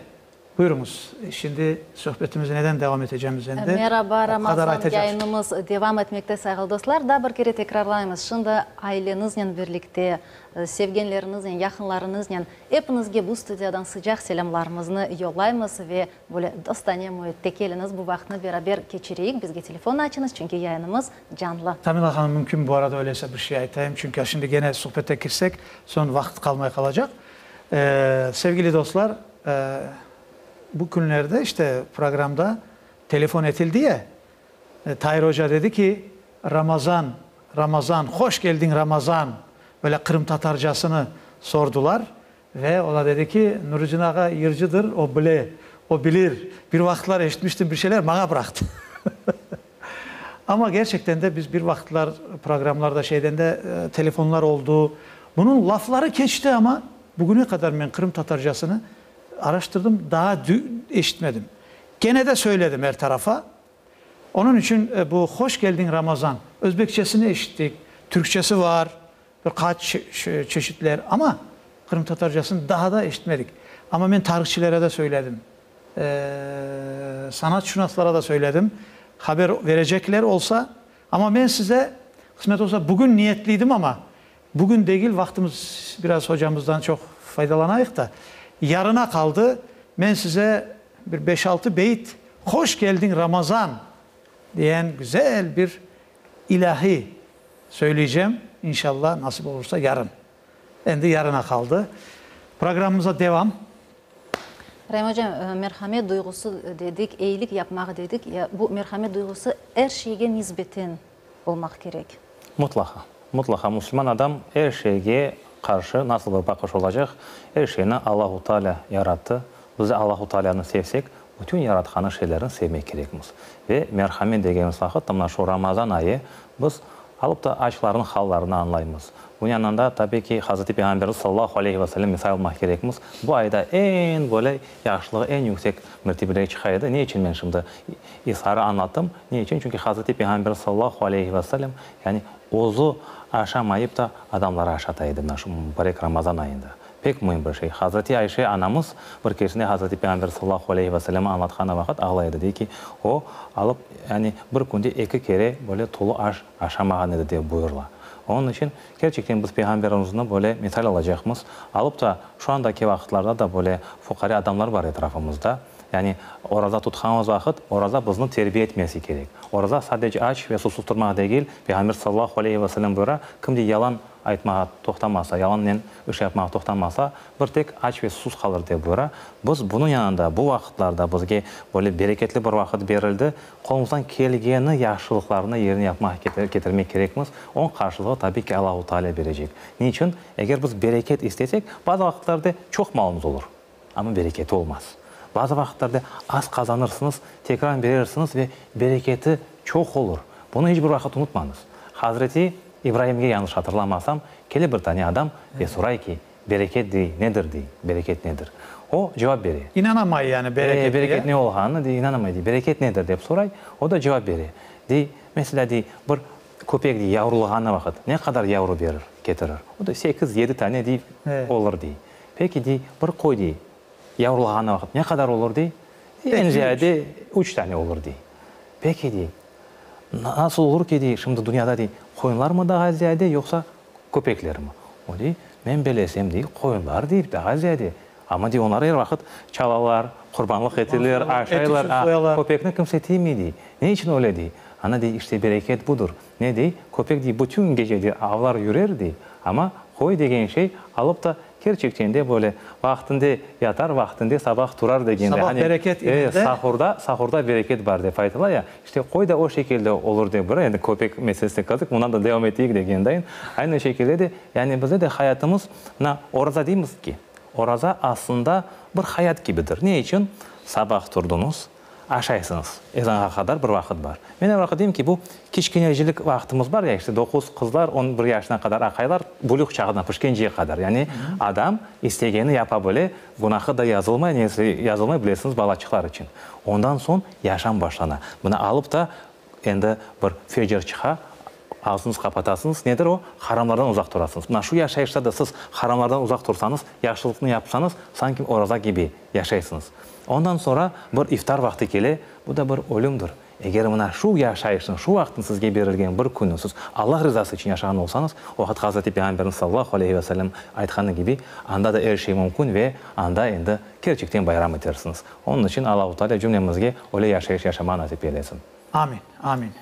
Buyurıñız, şimdi sohbetimizi neden devam etecemiz endi? Meraba, O qadar Ramazan aytacaq. yayınımız devam etmekte, sayğılı dostlar. Daa bir kere tekrarlaymız, şimdi aileñiznen birlikte, sevgenleriñiznen, yaqınlarıñıznen epiñizge bu studiyadan sıcaq selâmlarımıznı yollaymız ve böyle dostane müitte keliñiz, bu vaqıtnı beraber keçireyik, bizge telefon açıñız, çünki yayınımız canlı. Tamila hanım, mümkün bu arada öyleyse bir şey aytayım, çünki şimdi gene suhbete kirsek, soñ vaqıt qalmay qalacaq. Sevgili dostlar, Bu künlerde işte programda telefon etildi ya, Tair oca dedi ki, Ramazan, Ramazan, hoş keldiñ Ramazan, böyle qırımtatarcasını sordular ve o da dedi ki, Nuruddin ağa yırcıdır, o bile, o bilir, bir vaqıtlar eşitmiştim bir şeyler, maña bıraqtı. Amma gerçekten de biz bir vaqıtlar programlarda şeyden de telefonlar oldu, bunıñ lafları keçti amma, Bugüne qadar men Qırım tatarcasını araştırdım, daa eşitmedim. Kene de söyledim er tarafa. Onıñ içün bu Hoş keldiñ, Ramazan! Özbekçesini eşittik, türkçesi var, bir qaç çeşitler, amma qırımtatarcasını daa da eşitmedik. Amma men tarihçilere de söyledim, sanatşınaslara da söyledim, haber verecekler olsa, amma men size, qısmet olsa, bugün niyetliydim amma, Bugün degil, vaqtımız biraz hocamızdan çoq faydalanayıq da, yarına qaldı, men size bir beş-altı beyit Hoş keldiñ, Ramazan! diyen güzel bir ilâhi söyleycem, inşallah, nasip olursa, yarın. Endi yarına qaldı. Programmamıza devam. Raim oca, merhamet duyğusı dedik, eyilik yapmaq dedik. Ya bu merhamet duyğusı er şeyge nisbeten olmaq kerek. Mutlaqa. Mutlaqa musulman adam er şeyge qarşı nasıl bir baqış olacaq? Er şeyni Allahu Teala yarattı. Biz de Allahu Tealanı sevsek, bütün yaratqanı şeylerni sevmek kerekmiz. Ve merhamet degenimiz vaqıt, mına şu Ramazan ayı biz alıp da açlarnıñ hallarını añlaymız. Bunıñ yanında, tabiy ki, Hazreti Peyğamberimiz sallallahu aleyhi ve sellem misal almaq kerekmiz. Bu ayda eñ böyle yahşılığı eñ yüksek mertebelere çıqa edi. Ne içün men şimdi isarı añlattım? Ne içün? Çünki Hazreti Peyğamber sallallahu aleyhi ve sellem, yani özü aşamayıp da adamlara aşata edi mına şu mübarek Ramazan ayında. Pek müim bir şey. Hazreti Ayşe anamız bir keresinde Hazreti Peyğamber sallallahu aleyhi ve sellem añlatqanı vaqıt ağlay edi, dey ki, o, alıp, yani bir künde eki kere böyle tolu aş aşamağan edi, dep buyurıla. Onıñ içün, kerçekten biz Peyğamberimizni böyle misal alacaqmız. Alıp da, şu andaki vaqıtlarda da böyle fuqare adamlar bar etrafımızda. Yani, oraza tutqanımız vaqıt, oraza bizni terbiye etmesi kerek. Oraza sadece aç ve susuz turmaq degil, Peyğamber sallallahu aleyhi ve sellem buyura, kim de yalan aytmağa toqtamasa, yalannen iş yapmağa toqtamasa, bir tek aç ve susuz qalır, dep buyura. Biz bunıñ yanında, bu vaqıtlarda bizge böyle bereketli bir vaqıt berildi, qolumızdan kelgeni yahşılıqlarnı yerine yapmaq ketirmek kerekmiz. Onıñ qarşılığı, tabiy ki, Allahu Teala berecek. Ne içün? Eger biz bereket istesek, bazı vaqıtlarda çoq malımız olur. Amma bereketi olmaz. Bazı vaqıtlarda az qazanırsıñız, tekrar berersiñiz ve bereketi çoq olur. Bunı iç bir vaqıt unutmañız. Hazreti İbraimge, yañlış hatırlamasam, kele bir tane adam ve soray ki, bereket dey, nedir dey, bereket nedir? O, cevap bere. İnanamay yani bereket diye. Bereket ne olğanını dey, inanamay dey. Bereket nedir dep soray, o da cevap bere. Dey, meselâ dey, bir köpek dey, yavrulağanı vaqıt ne qadar yavru berir, ketirir? O da sekiz, yedi tane dey, olur dey. Peki, dey, bir qoy, dey, yavrulağanı vaqıt ne qadar olur, dey? Eñ ziyade üç tane olur, dey. Peki, dey, nasıl olur ki, dey, şimdi dünyada, dey, qoyunlarmı daa ziyade, yoqsa köpeklermi? O, dey, men belesem, dey, qoyunlar, dey, daa ziyade. Amma, dey, onlar er vaqıt çalalar, qurbanlıq eteler, aşaylar, a köpekni kimse tiymey, dey. Ne içün öyle, dey? Ana, dey, işte bereket budur. Ne, dey, köpek, dey, bütün gece, dey, avlar yürer, dey, amma. Qoy degen şey alıp da kerçekten de böyle vaqtında yatar, vaqtında sabah turar degende. Sabah Hani, bereket e, inende. sahurda, sahurda bereket bar dep aytıla ya. İşte qoy da o şekilde olur dep bir, endi köpek meselesine kirdik, bundan da devam eteyik degendayın. Aynı şekilde de, yani bizde de hayatımız, mına oraza deymiz ki, oraza aslında bir hayat kibidir. Ne içün? Sabah turdıñız, Aşaysıñız. Ezanğa qadar bir vaqıt bar. Men er vaqıt deyim ki, bu kiçkenecilik vaqtımız bar ya, işte doquz qızlar, on bir yaşına qadar aqaylar, bülüq çağına, pişkenceye qadar. Yani adam istegenini yapa bile, günahı da yazılmay, nesi yazılmay, bilesiñiz, balaçıqlar içün. Ondan soñ yaşam başlana. Mına alıp da endi bir fecir çıqa, ağzıñız qapatasıñız, nedir o? Haramlardan uzaq turasıñız. Mına şu yaşayışta da siz haramlardan uzaq tursañız, yahşılıqnı yapsañız, sanki oraza kibi yaşaysıñız. Ondan soñra bir iftar vaqtı kele, bu da bir ölümdir. Eger mına şu yaşayışnıñ, şu vaqıtnıñ sizge berilgen bir künü siz Allah rızası içün yaşağan olsañız, o vaqıt Hazreti Peyğamberimiz sallallahu aleyhi ve sellem aytqanı kibi, anda da er şey mümkün ve anda endi kerçekten bayram etersiñiz. Onıñ içün Allahu Teala cümlemizge öyle yaşayış yaşamağa nasip eylesin. Amin, amin.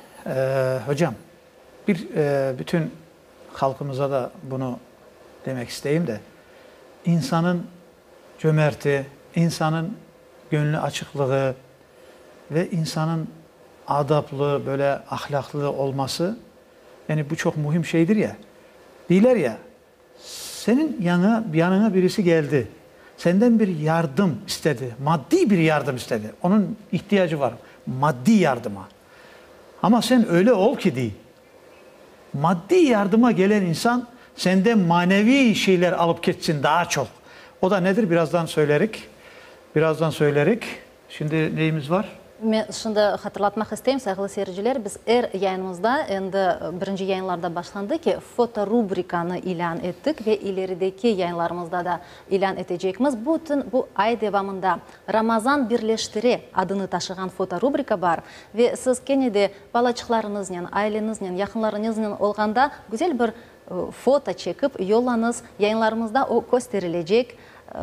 Hocam, bir bütün halqımıza da bunı demek isteyim de, insanıñ cömerti, insanıñ gönlü açıqlığı ve insanıñ adaplı, böyle ahlâqlı olması, yani bu çoq mühim şeydir ya. Deyler ya, seniñ yañı, yanıña birisi geldi, senden bir yardım istedi, maddiy bir yardım istedi, onıñ ihtiyacı var maddiy yardıma. Amma sen öyle ol ki, dey, Maddiy yardıma gelen insan senden maneviy şeyler alıp ketsin daa çoq. O da nedir, birazdan söylerik. Birazdan söylerik. Şimdi neyimiz var? Men şunı da hatırlatmaq isteyim, sayğılı seyirciler, biz er yayınımızda, endi birinci yayınlarda başlandı ki, fotorubrikanı ilân ettik ve ilerideki yayınlarımızda da ilân etecekmiz. Bütün bu ay devamında Ramazan birleştire adını taşığan fotorubrika bar ve siz kene de Balaçıqlarıñıznen, aileñiznen, yaqınlarıñıznen olğanda güzel bir foto çekip yollañız, yayınlarımızda o kösterilecek,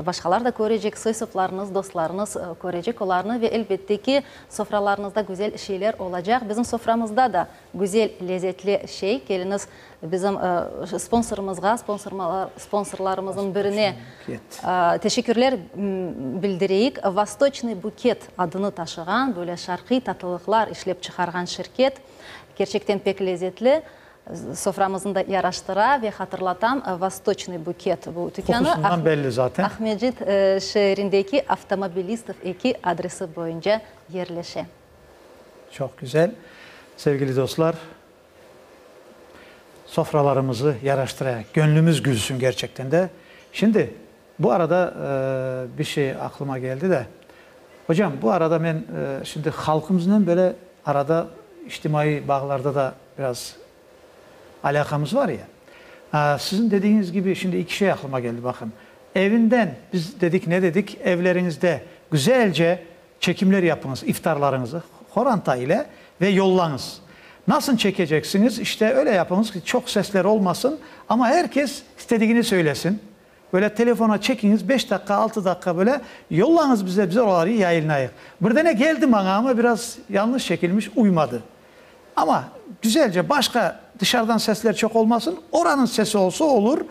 başqalar da körecek, soy-soplarıñız, dostlarıñız körecek olarnı ve elbette ki, sofralarıñızda güzel şeyler olacaq. Bizim soframızda da güzel, lezetli şey. Keliñiz, bizim sponsorımızğa, sponsorlarımıznıñ birine teşekkürler bildireyik. Vostoçnıy buket adını taşığan, böyle şarqiy tatlılıqlar işlep çıqarğan şirket, kerçekten pek lezetli, soframıznı da yaraştıra ve hatırlatam, Vostoçnıy buket bu tükânı Qoqusından belli zaten. Aqmescit şeerindeki Avtomobilistov 2 adresi boyunca yerleşe. Çoq güzel. Sevgili dostlar, Sofralarımızı yaraştırayıq, gönlümiz gülsün gerçekten de. Şimdi, bu arada bir şey aqlıma keldi de. Hocam, bu arada men şimdi halqımıznen böyle arada içtimaiy bağlarda da biraz alâqamız var ya. Siziñ dedigiñiz kibi, şimdi iki şey aqlıma keldi, baqın. Evinden, biz dedik, ne dedik, evleriñizde güzelce Çekimler yapıñız, iftarlarıñızı qoranta ile ve yollañız. Nasıl çekeceksiñiz, işte öyle yapıñız ki, çoq sesler olmasın, amma er kes istedigini söylesin. Böyle telefona çekiñiz, beş daqqa, altı daqqa böyle yollañız bize, biz oraları yayınlayıq. Bir dene keldi maña, amma biraz yañlış çekilmiş, uymadı. Amma güzelce, başqa dışarıdan sesler çoq olmasın, oranıñ sesi olsa olur,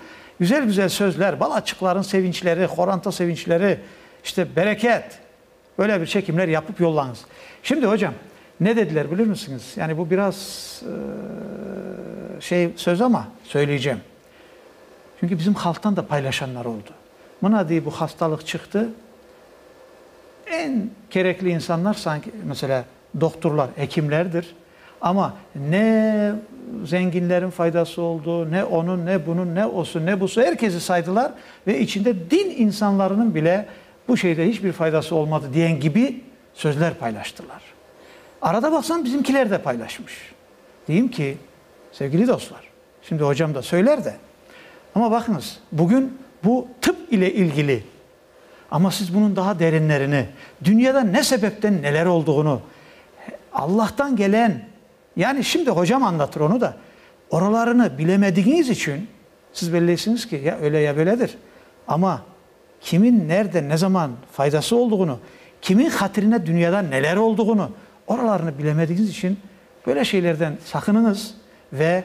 güzel-güzel sözler, balaçıqlarıñ sevinçleri, qoranta sevinçleri, işte bereket, öyle bir çekimler yapıp yollañız. Şimdi, ocam, ne dediler bilir misiñiz? Yani bu biraz şey söz amma, söyleycem. Çünki bizim halqtan da paylaşanlar oldı. Mına, dey, bu hastalıq çıqtı, eñ kerekli insanlar sanki, meselâ, Dohturlar, ekimlerdir. Amma ne zenginlerin faydası oldu, ne onıñ, ne bunıñ, ne osu, ne busu, er kesi saydılar ve içinde din insanlarınıñ bile bu şeyde hiç bir faydası olmadı diyen kibi sözler paylaştılar. Arada baqsam bizimkiler de paylaşmış. Deyim ki, sevgili dostlar, şimdi hocam da söyler de, amma baqıñız, bugün bu tıp ile ilgili Amma siz bunıñ daa derinlerini, dünyada ne sebepten neler olduğunu, Allahtan gelen, yani şimdi hocam añlatır onı da, oralarını bilemedigiñiz içün siz belleysiñiz ki, ya öyle ya böyledir. Amma kimin nerde ne zaman faydası olduğunu, kimin hatirine dünyada neler olduğunu, oralarını bilemedigiñiz içün böyle şeylerden saqınıñız ve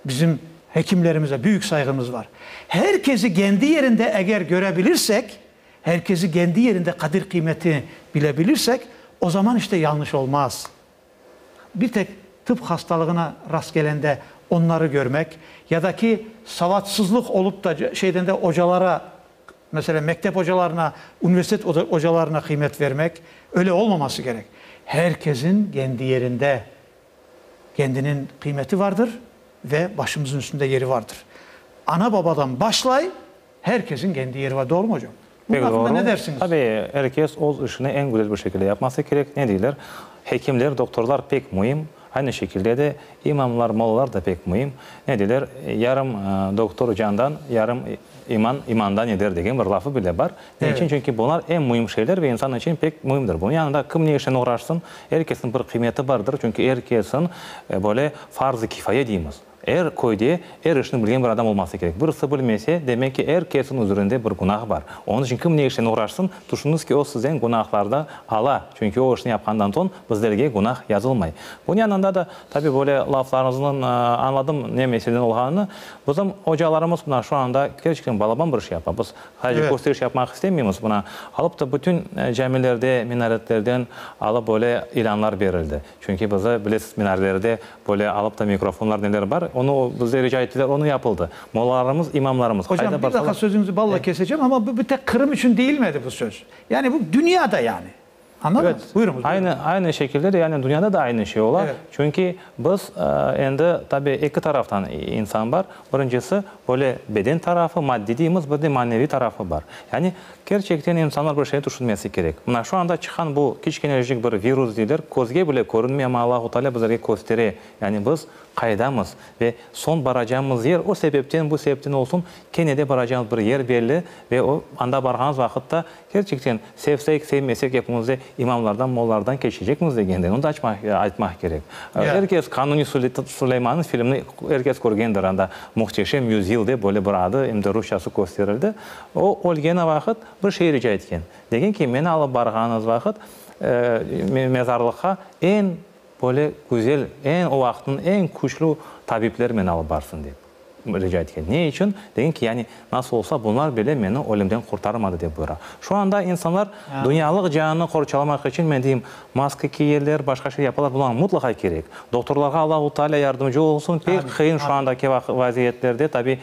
Bizim Hekimlerimize büyük sayğımız var. Herkesi kendi yerinde eger görebilirsek, herkesi kendi yerinde qadir qıymeti bilebilirsek, o zaman işte yanlış olmaz. Bir tek tıp hastalığına rastkelende onları görmek ya da ki savatsızlıq olup da şeyden de ocalara, mesela mektep ocalarına, üniversitet ocalarına qıymet vermek, öyle olmaması kerek. Herkesin kendi yerinde kendiniñ qıymeti vardır ve başımızın üstünde yeri vardır. Ana-babadan başlay, herkesin kendi yeri var. Doğru mu, ocam? Bunıñ Pek aqqında doğru. ne dersiñiz? Tabii, er kes öz işini eñ güzel bir şekilde yapması kerek. Ne deyler? Hekimler, doktorlar pek müim. Aynı şekilde de imamlar, mollalar da pek müim. Ne deyler? Yarım doktor candan, yarım iman imandan eder degen bir lafı bile bar. Ne içün? Çünki bunlar eñ müim şeyler ve insan içün pek müimdir. Bunıñ yanında kim ne işnen oğraşsın, er kesniñ bir qıymeti bardır. Çünki er kesin böyle farz-ı kifaye deymiz. Er köyde er işni bilgen bir adam olması kerek. Birisi bilmese, demek ki, er kesniñ üzerinde bir günah bar. Onıñ içün kim ne işnen oğraşsın, tüşüniñiz ki, o sizden günahlarnı ala. Çünki o işni yapqandan soñ bizlerge günah yazılmay. Bunıñ yanında da, tabi, böyle laflarıñıznıñ añladım ne meseleden olğanını. Bizim ocalarımız mına şu anda kerçekten balaban bir şey yapa. Biz Sadece kösteriş yapmaq istemeymiz, mına, alıp da bütün camilerde, minaretlerden alıp böyle ilânlar berildi. Çünki bizde, bilesiz, minarelerde böyle alıp da mikrofonlar, neler bar, onı bizde rica ettiler, onı yapıldı. Mollalarımız, imamlarımız Hocam, qayda bir daqqa barsalar. sözüñizi balla keseceğim, amma bu bir tek Qırım içün değilmedi bu söz. Yani bu dünyada yani. Añladınız? Evet, Buyurıñız, buyurıñ. aynı, aynı şekilde de, yani dünyada da aynı şey ola. Evet. Çünki biz endi, tabi, eki taraftan insan bar. Birincisi, böyle beden tarafı, maddi deymiz, bir de maneviy tarafı bar. Yani, kerçekten insanlar bir şeyni tüşünmesi kerek. Mına şu anda çıqqan bu kiçkenecik bir virus deyler, közge bile körünmey, amma Allahu Teala bizlerge köstere. Yani biz qaydamız ve soñ baracağımız yer, o sebepten, bu sebepten olsun, kene de baracağımız bir yer belli ve o, anda barğanımız vaqıtta, Kerçekten, sevsek, sevmesek epimiz de imamlardan, mollalardan keçecekmiz degende, onı da açmaq, aytmaq kerek. Er kes Qanuniy Suleymannıñ filmini er kes körgendir, anda Muhteşem yüzyıl dep böyle bir adı, em de rusçası kösterildi. O, ölgeni vaqıt bir şey rica etken. Degen ki, meni alıp barğanıñız vaqıt, mezarlıqqa eñ böyle güzel, eñ o vaqıtnıñ eñ küçlü tabipleri meni alıp barsın dep. Rica etken. Ne içün? Degen ki, yani, nasıl olsa, bunlar bile meni ölümden qurtarmadı, dep buyura. Şu anda insanlar dünyalıq canını qorçalamaq içün, men deyim, maska kiyerler, başqa şey yapalar, bular mutlaqa kerek. Doktorlarğa Allahu Teala yardımcı olsun, pek qıyın şu andaki vaziyetlerde, tabi,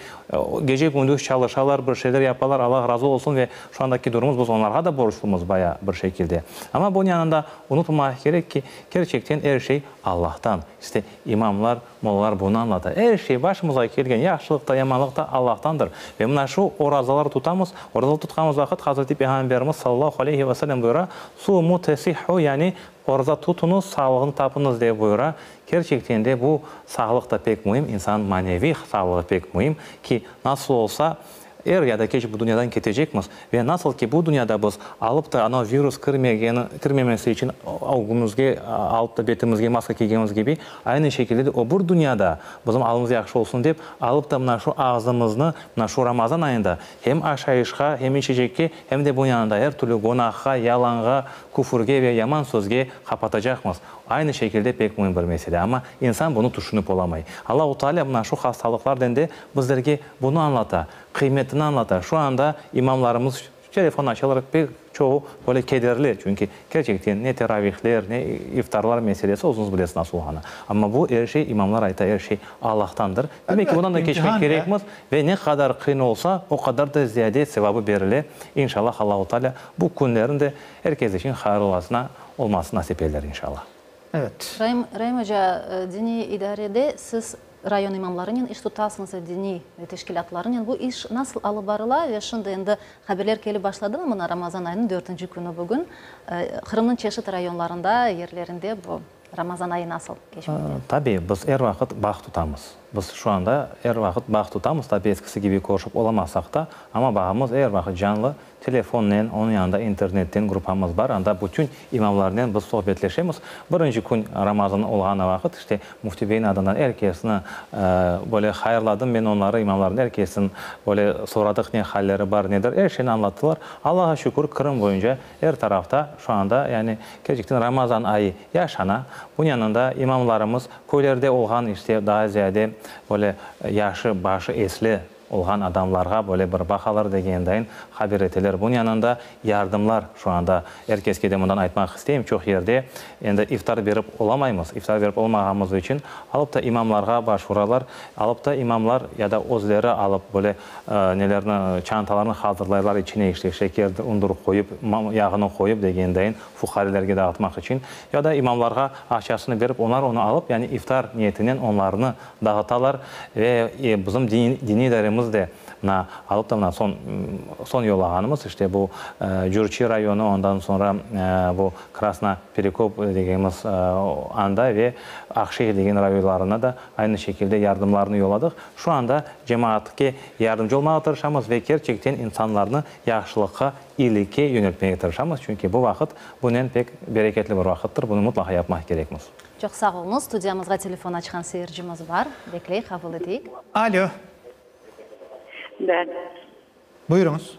gece-kündüz çalışalar, bir şeyler yapalar, Allah razı olsun ve şu andaki durumımız, biz onlarğa da borclumız baya bir şekilde. Amma bunıñ yanında unutmamaq kerek ki, kerçekten er şey Allahtan. İşte, imamlar, Mollalar bunı añlata. Er şey, başımızğa kelgen yahşılıq da, yamanlıq da Allahtandır. Ve mına şu orazalar tutamız. Oraza tutqanımız vaqıt Hazreti Peyğamberimiz sallallahu aleyhi ve sellem buyura, Sumu tesihhu, yani oraza tutuñız, sağlığını tapıñız dep buyura. Kerçekten de bu sağlıq da pek müim, insannıñ maneviy sağlığı pek müim ki, nasıl olsa, Er ya da keç bu dünyadan ketecekmiz ve nasıl ki bu dünyada biz alıp da anau virus kirmegeni, kirmemesi içün ögümizge alıp da betimizge maska kiygenimiz kibi, aynı şekilde de öbür dünyada bizim alımız yahşı olsun dep, alıp da mına şu ağzımıznı mına şu Ramazan ayında hem aşayışqa, hem içecekke, hem de bunıñ yanında er türlü günahqa, yalanğa, küfürge ve yaman sözge qapatacaqmız. Aynı şekilde pek müim bir mesele, amma insan bunı tüşünip olamay. Allahu Teala mına şu hastalıqlarden de bizlerge bunı añlata, qıymetini añlata. Şu anda imamlarımız telefon açalar, pek çoğu böyle kederli, çünki kerçekten ne teravihler, ne iftarlar meselesi, özüñiz bilesiz nasıl olğanı. Amma bu er şey, imamlar ayta, er şey Allahtandır. Demek ki, bundan da keçmek kerekmiz ve ne qadar qıyın olsa, o qadar da ziyade sevabı berile. İnşallah, Allahu Teala bu künlerni de er kes içün hayırlılasına olmasını nasip eyler, inşallah. Evet. Raim, Raim oca, diniy idarede siz rayon imamlarınen iş tutasıñız ve diniy teşkilâtlarınen. Bu iş nasıl alıp barıla ve şimdi endi haberler kelip başladımı mına Ramazan ayınıñ dörtünci künü bugün Qırımnıñ çeşit rayonlarında, yerlerinde bu Ramazan ayı nasıl keçmekte? Tabiy, biz er vaqıt bağ tutamız. Biz şu anda er vaqıt bağ tutamız, tabiy eskisi kibi körüşip olamasaq da, amma bağımız er vaqıt canlı. Telefonnen, onıñ yanında internetten gruppamız bar, anda bütün imamlarnen biz sohbetleşemiz. Birinci kün Ramazan olğanı vaqıt, işte, Müfti beyniñ adından er kesni böyle hayırladım men onları, imamlarnıñ er kesin böyle soradıq ne halleri bar, nedir, er şeyni añlattılar. Allağa şükür, Qırım boyunca er tarafta şu anda, yani, kerçekten Ramazan ayı yaşana. Bunıñ yanında imamlarımız köylerde olğan, işte, daa ziyade. Böyle yaşı, başı esli olğan adamlarğa böyle bir baqalar degendayın haber eteler. Bunıñ yanında yardımlar şu anda er keske de mından aytmaq isteyim, çoq yerde endi iftar berip olamaymız. İftar berip olmağanımız içün alıp da imamlarğa başvuralar, alıp da imamlar ya da özleri alıp böyle nelerni, çantalarnı hazırlaylar, içine işte şekerdir, undur qoyıp, yağını qoyıp degendayın fuqarelerge dağıtmaq içün ya da imamlarğa aqçasını berip, onlar onı alıp, yani iftar niyetinen onlarnı dağıtalar ve bizim diniy idaremiz de mına alıp da mına soñ soñ yollağanımız işte bu Cürçi rayonı, ondan soñra bu Krasnoperekop degenimiz anda ve Aqşeyh degen rayonlarına da aynı şekilde yardımlarnı yolladıq. Şu anda cemaatke yardımcı olmağa tırışamız ve kerçekten insanlarnı yahşılıqqa, iyilikke yöneltmege tırışamız, çünki bu vaqıt bunen pek bereketli bir vaqıttır, bunı mutlaqa yapmaq kerekmiz. Çoq sağ oluñız. Studiyamızğa telefon açqan seyircimiz bar. Bekleyik, qabul eteyik. Alo. Da. Buyurıñız.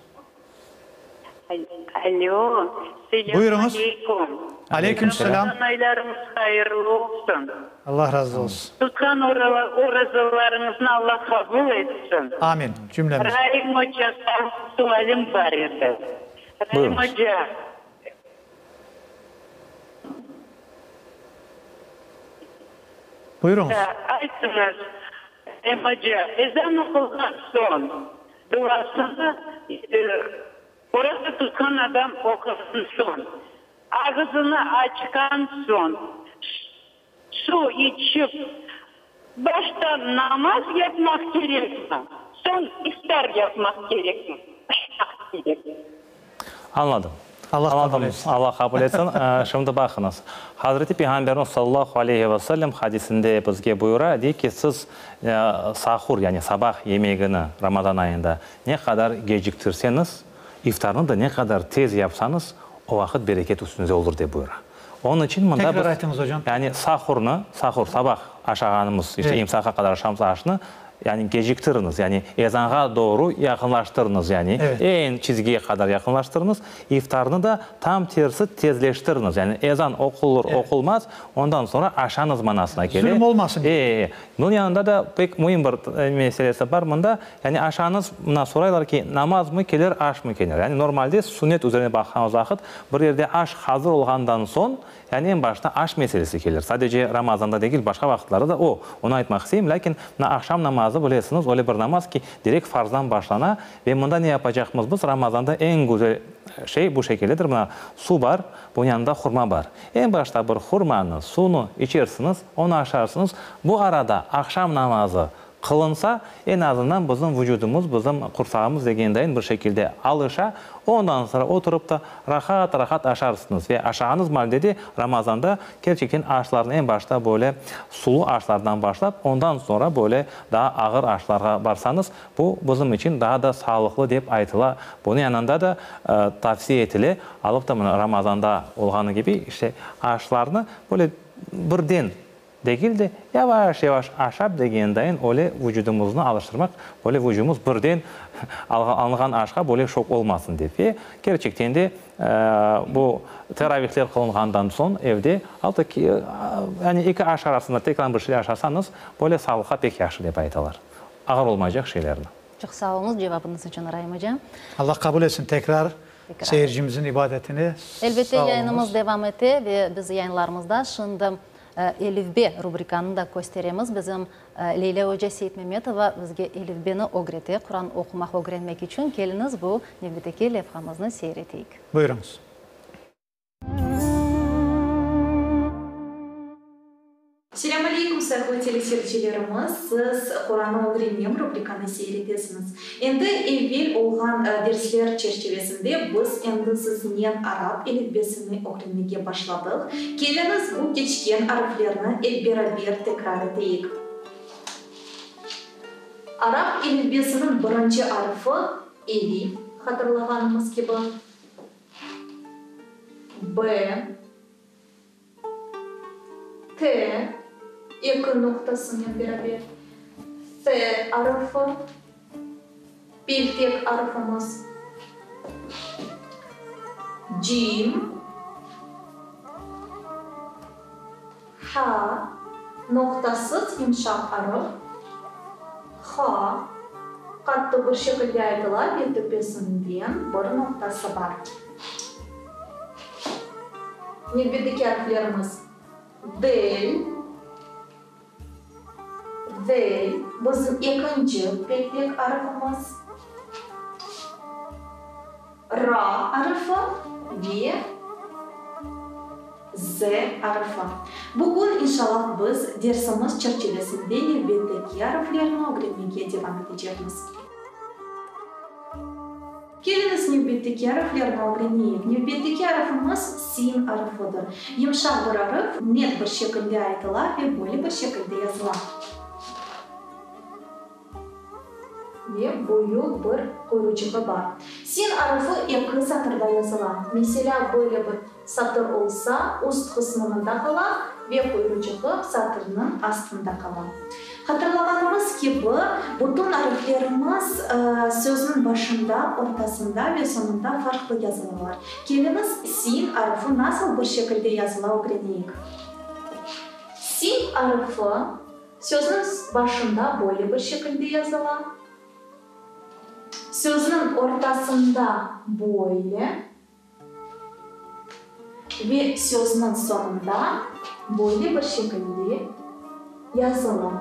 Alo. Selâm Buyurıñız. aleykum. Aleyküm selâm. Ramazan aylarıñız hayırlı olsun. Allah razı olsun. Tutqan orazalarıñıznı Allah qabul etsin. Amin. Cümlemiz. Raim ocağa sualim bar edi. Raim oca. Buyurıñız. Aytıñız, Raim oca, ezan oqulğan soñ duasını oraza tutqan adam oquğan soñ, ağızını açqan soñ, suv içip, başta namaz yapmaq kerekmi, soñ iftar yapmaq kerekmi? Añladım. Allah qabul etsin. Allah qabul etsin. Şimdi baqıñız. Hazreti Peyğamberimiz sallallahu aleyhi ve sellem hadisinde bizge buyura, dey ki, siz sahur, yani sabah yemegini Ramazan ayında ne qadar geciktirseñiz, iftarnı da ne qadar tez yapsañız, o vaqıt bereket üstüñizde olur, dep buyura. Onıñ içün mında Tekrar biz, aytıñız, ocam. yani sahurnı, sahur, sabah aşağanımız, işte imsaqqa qadar aşamız aşnı, Yani geciktiriñiz, yani ezanğa doğru yaqınlaştırıñız, yani eñ çizgiye qadar yaqınlaştırıñız, iftarnı da tam tersi tezleştiriñiz, yani ezan oqulır, oqulmaz, ondan soñra aşañız manasına kele. Zulüm olmasın. E, e. Bunıñ yanında da pek müim bir meselesi bar mında, yani aşañız, mına soraylar ki, namazmı kelir, aşmı kelir? Yani normalde sünnet üzerine baqqan vaqıt, bir yerde aş hazır olğandan soñ, Yani eñ başta aş meselesi kelir. Sadece Ramazanda degil, başqa vaqıtlarda da o. Onı aytmaq isteyim. Lâkin mına aqşam namazı, bilesiñiz, öyle bir namaz ki, direkt farzdan başlana. Ve mında ne yapacaqmız biz? Ramazanda eñ güzel şey bu şekildedir, mına suv bar, bunıñ yanında hurma bar. Eñ başta bir hurmanı, suvnı içersiñiz, onı aşarsıñız. Bu arada aqşam namazı Qılınsa, eñ azından bizim vucudımız, bizim qursağımız degendayın bir şekilde alışa, ondan soñra oturıp da rahat-rahat aşarsıñız. Ve aşağanız malde de Ramazanda kerçekten aşlarnı eñ başta böyle sulu aşlardan başlap, ondan soñra böyle daa ağır aşlarğa barsañız, bu bizim içün daa da sağlıqlı dep aytıla. Bunıñ yanında da tavsiye etile, alıp da mına Ramazanda olğanı kibi, işte aşlarnı böyle birden Degil de, yavaş-yavaş aşap degendayın öyle vucudımıznı alıştırmaq, böyle vucumız birden alınğan aşqa böyle şok olmasın dep. Ve kerçekten de bu teravihler qılınğandan soñ evde altta yani eki aş arasında tekrar bir şey aşasañız, böyle sağlıqqa pek yahşı dep aytalar. Ağır olmaycaq şeylerni. Çoq sağ oluñız cevabıñız içün, Raim oca. Allah qabul etsin tekrar seyircimizin ibadetini. Elbette, yayınımız devam ete ve biz yayınlarımızda şimdi Elifbe rubrikanı da kösteremiz. Bizim Leylâ oca Seytmemetova bizge elifbeni ögrete, Quran oqumaq ögrenmek içün. Keliñiz, bu nevbetteki levhamıznı seyir eteyik. Buyurıñız. Selâm aleykum, sayğılı teleseyircilerimiz! Siz Quranı ögrenem rubrikanı seyir etesiñiz. Endi evvel olğan dersler çerçivesinde biz endi siznen arap elifbesini ögrenmege başladıq. Keliñiz, bu keçken arflerni ep beraber tekrar eteyik. Arap elifbesiniñ birinci arfı, elif, hatırlağanımız kibi, b, T, eki noqtasınen beraber, F arfı, peltek arfımız, Cim, H, noqtasız yımşaq arf. Ha qattı bir şekilde aytıla ve töpesinden bir noqtası bar. Nevbetteki arflerimiz, Del, Del, bizim ekinci pek-pek arfimiz, Ra arfı ve Z arfı. Bugün, inşallah, biz dersimiz çerçivesinde nevbetteki arflerni ögrenmege devam etecekmiz. Keliñiz, nevbetteki arflerni ögreneyik. Nevbetteki arfımız sin arfıdır. Yımşaq bir arf, net bir şekilde aytıla ve böyle bir şekilde yazıla. Ve büyük bir quyruçığı bar. Sin arfı eki satırda yazıla. Meselâ, böyle bir satır olsa, üst qısmı mında qala ve quyruçığı satırnıñ astında qala. Hatırlağanımız kibi, bütün arflerimiz sözniñ başında, ortasında ve soñunda farqlı yazılalar. Keliñiz, sin arfı nasıl bir şekilde yazıla ögreneyik. Sin arfı Sözniñ başında böyle bir şekilde yazıla, sözniñ ortasında böyle ve sözniñ soñunda böyle bir şekilde yazıla.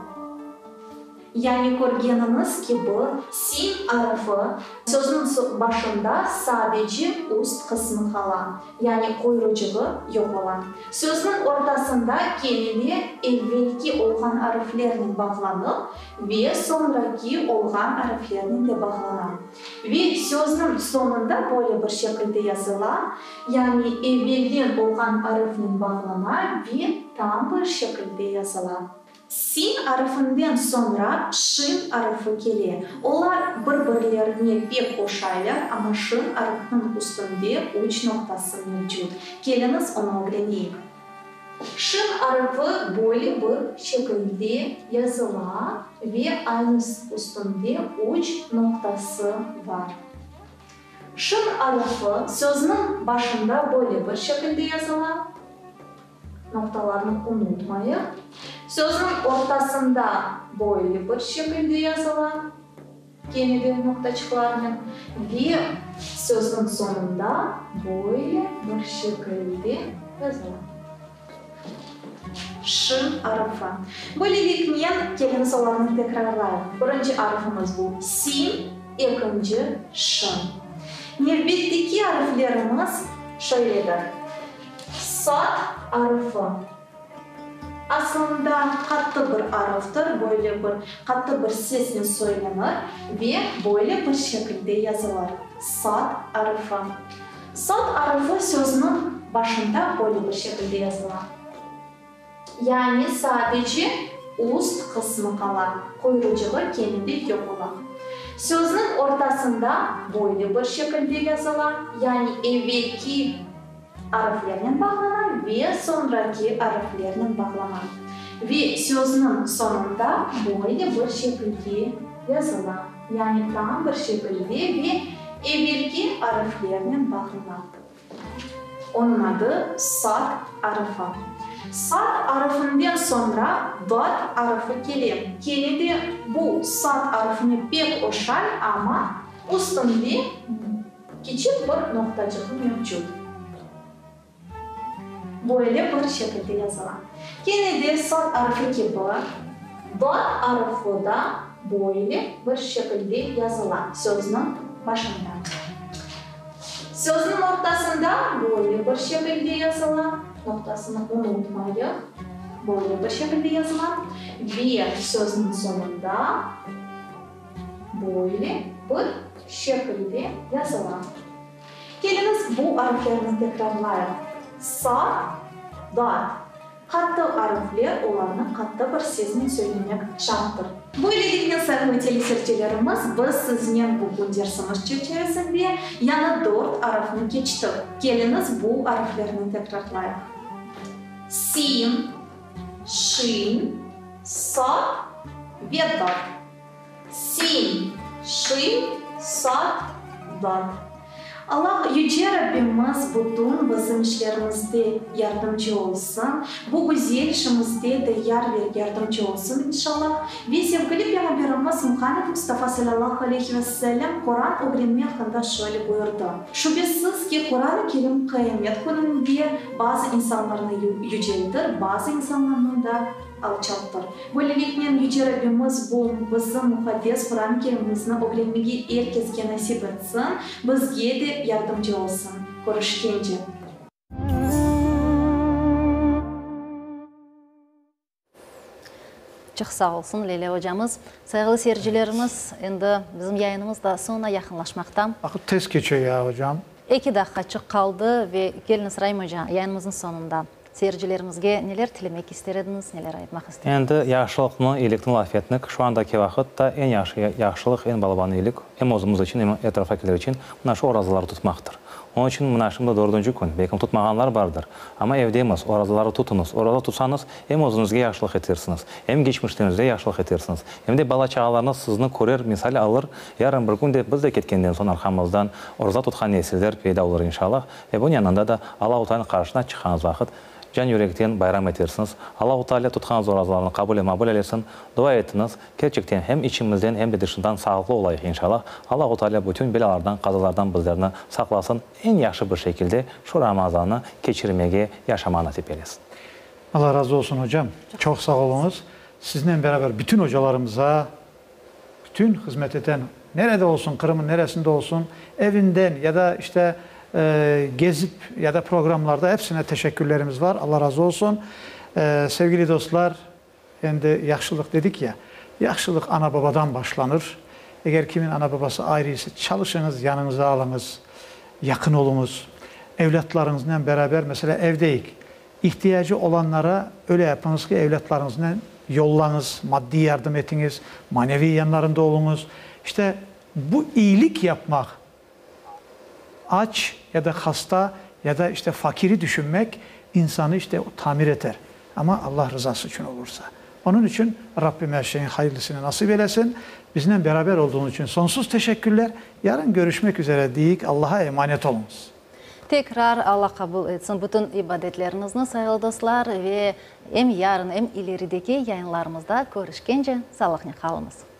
Yani körgeniñiz kibi, sin arfı sözniñ başında sadece üst qısmı qala. Yani quyrucığı yoq ola. Sözniñ ortasında kene de evvelki olğan arflernen bağlanıp ve soñraki olğan arflernen de bağlana. Ve sözniñ soñunda böyle bir şekilde yazıla, yani evvelden olğan arfnen bağlana ve tam bir şekilde yazıla. Sin arfinden soñra şin arfi kele. Olar bir-birlerine pek oşaylar, amma şin arfiniñ üstünde üç noqtası mevcut. Keliñiz, onı ögreneyik. Şin arfi böyle bir şekilde yazıla ve aynı üstünde üç noqtası bar. Şin arfi sözniñ başında böyle bir şekilde yazıla. Noqtalarnı unutmayıq. Sözniñ ortasında böyle bir şekilde yazıla, kene de noqtaçıqlarnen, ve sözniñ soñunda böyle bir şekilde yazıla. Ş arfı. Böyleliknen, keliñiz olarnı tekrarlayıq. Birinci arfımız bu, sin, ekinci, ş. Nevbetteki arflerimiz şöyledir. Sad arfı, aslında qattı bir arıftır, böyle bir qattı bir sesnen söylenir ve böyle bir şekilde yazılır, sad arfı. Sad arfı sözniñ başında böyle bir şekilde yazıla. Yani sadece üst qısmı qala, quyrucığı kene de yoq ola. Sözniñ ortasında böyle bir şekilde yazıla, yani evvelki arflernen bağlana ve soñraki arflernen bağlana. Ve sözniñ soñunda böyle bir şekilde yazıla, yani tam bir şekilde ve evvelki arflernen bağlana. Onıñ adı Sad arfı. Sad arfından soñra Dad arfı kele. Kene de bu Sad arfına pek oşay, amma üstünde kiçik bir noqtacığı mevcut. Böyle bir şekilde yazıla. Kene de Sad arfı kibi Dad arfı da böyle bir şekilde yazıla, sözniñ başında. Sözniñ ortasında böyle bir şekilde yazıla, noqtasını unutmayıq, böyle bir şekilde yazıla, ve sözniñ soñunda böyle bir şekilde yazıla. Keliñiz, bu arflerni tekrarlayıq, sa, da. Qattı arfler, olarnı qattı bir sesnen söylemek şarttır. Böyleliknen, sayğılı teleseyircilerimiz, biz siznen bugün dersimiz çerçevesinde yañı dört arfnı keçtik. Keliñiz, bu arflerni tekrarlayıq, sin, şin, sad ve dad. Sin, şin, sad, dad. Allah Yüce Rabbimiz bütün bizim işlerimizde yardımcı olsun, bu güzel işimizde de yar ve yardımcı olsun inşallah. Ve sevgili Peyğamberimiz Muhammed Mustafa salâllahu aleyhi ve sellem Quran ögrenme aqqında şöyle buyurdı, Şübesiz ki, Quran-ı Kerim qıyamet kününde bazı insanlarnı yüceltir, bazı insanlarnı da alçaltır. Böyleliknen, Yüce Rabbimiz bu bizim muqaddes Quran-ı Kerimimizni ögrenmege er keske nasip etsin, bizge de yardımcı olsun. Körüşkence! Çoq sağ olsun, Leyla ocamız. Sayğılı seyircilerimiz, endi bizim yayınımız da soñuna yaqınlaşmaqta. Vaqıt tez keçe ya, ocam. Eki daqqaçıq qaldı ve keliñiz, Raim oca, yayınımıznıñ soñunda seyircilerimizge neler tilemek ister ediñiz, neler aytmaq ister ediñiz? Endi yahşılıqnı, iyilikni laf etnik. Şu andaki vaqıtta eñ yahşı yahşılıq, eñ balaban iyilik, em özümiz içün, em etraftakiler içün mına şu orazaları tutmaqtır. Onıñ içün mına şimdi dördünci kün, belkim tutmağanlar bardır, amma evdemiz, orazaları tutuñız. Oraza tutsañız, em özüñizge yahşılıq etersiñiz, em keçmişleriñizge yahşılıq etersiñiz, em de bala-çağalarıñız sizni körer, misal alır, yarın bir kün de biz de ketkenden soñ arqamızdan oraza tutqan nesiller peyda olur inşallah. Ve bunıñ yanında da Allahu Taalânıñ qarşısına çıqqañız vaqıt, can-yürekten bayram etersiñiz. Allahu Taalâ tutqañız orazalarnı qabul ve mabul eylesin. Dua etiñiz, kerçekten hem içimizden, hem de dışından sağlıqlı olayıq inşallah. Allahu Taalâ bütün belâlardan, qazalardan bizlerni saqlasın, eñ yahşı bir şekilde şu Ramazannı keçirmege, yaşamağa nasip eylesin. Allah razı olsun ocam, çoq sağ oluñız. Siznen beraber bütün ocalarımıza, bütün hızmet eten, nerede olsun, Qırım'ın neresinde olsun, evinden ya da işte gezip ya da programlarda hepsine teşekkürlerimiz var. Allah razı olsun. Sevgili dostlar, endi yahşılıq dedik ya, yahşılıq ana-babadan başlanır. Eger kimin ana-babası ayrı ise, çalışıñız, yanıñıza alıñız, yaqın oluñız. Evlâtlarıñıznen beraber, meselâ, evdeyik, İhtiyacı olanlara öyle yapıñız ki, evlâtlarıñıznen yollañız, maddiy yardım etiñiz, maneviy yanlarında oluñız. İşte, bu iyilik yapmaq, aç ya da hasta ya da, işte, fakiri düşünmek insanı, işte, tamir eter. Amma Allah rızası içün olursa. Onıñ içün Rabbim er şeyin hayırlısını nasip eylesin. Biznen beraber olduğuñız içün sonsuz teşekkürler. Yarın körüşmek üzere deyik, Allaha emanet oluñız. Tekrar Alla qabul etsin bütün ibadetleriñizni, sayğılı dostlar, ve em yarın, em ilerideki yayınlarımızda körüşkence sağlıqnen qalıñız.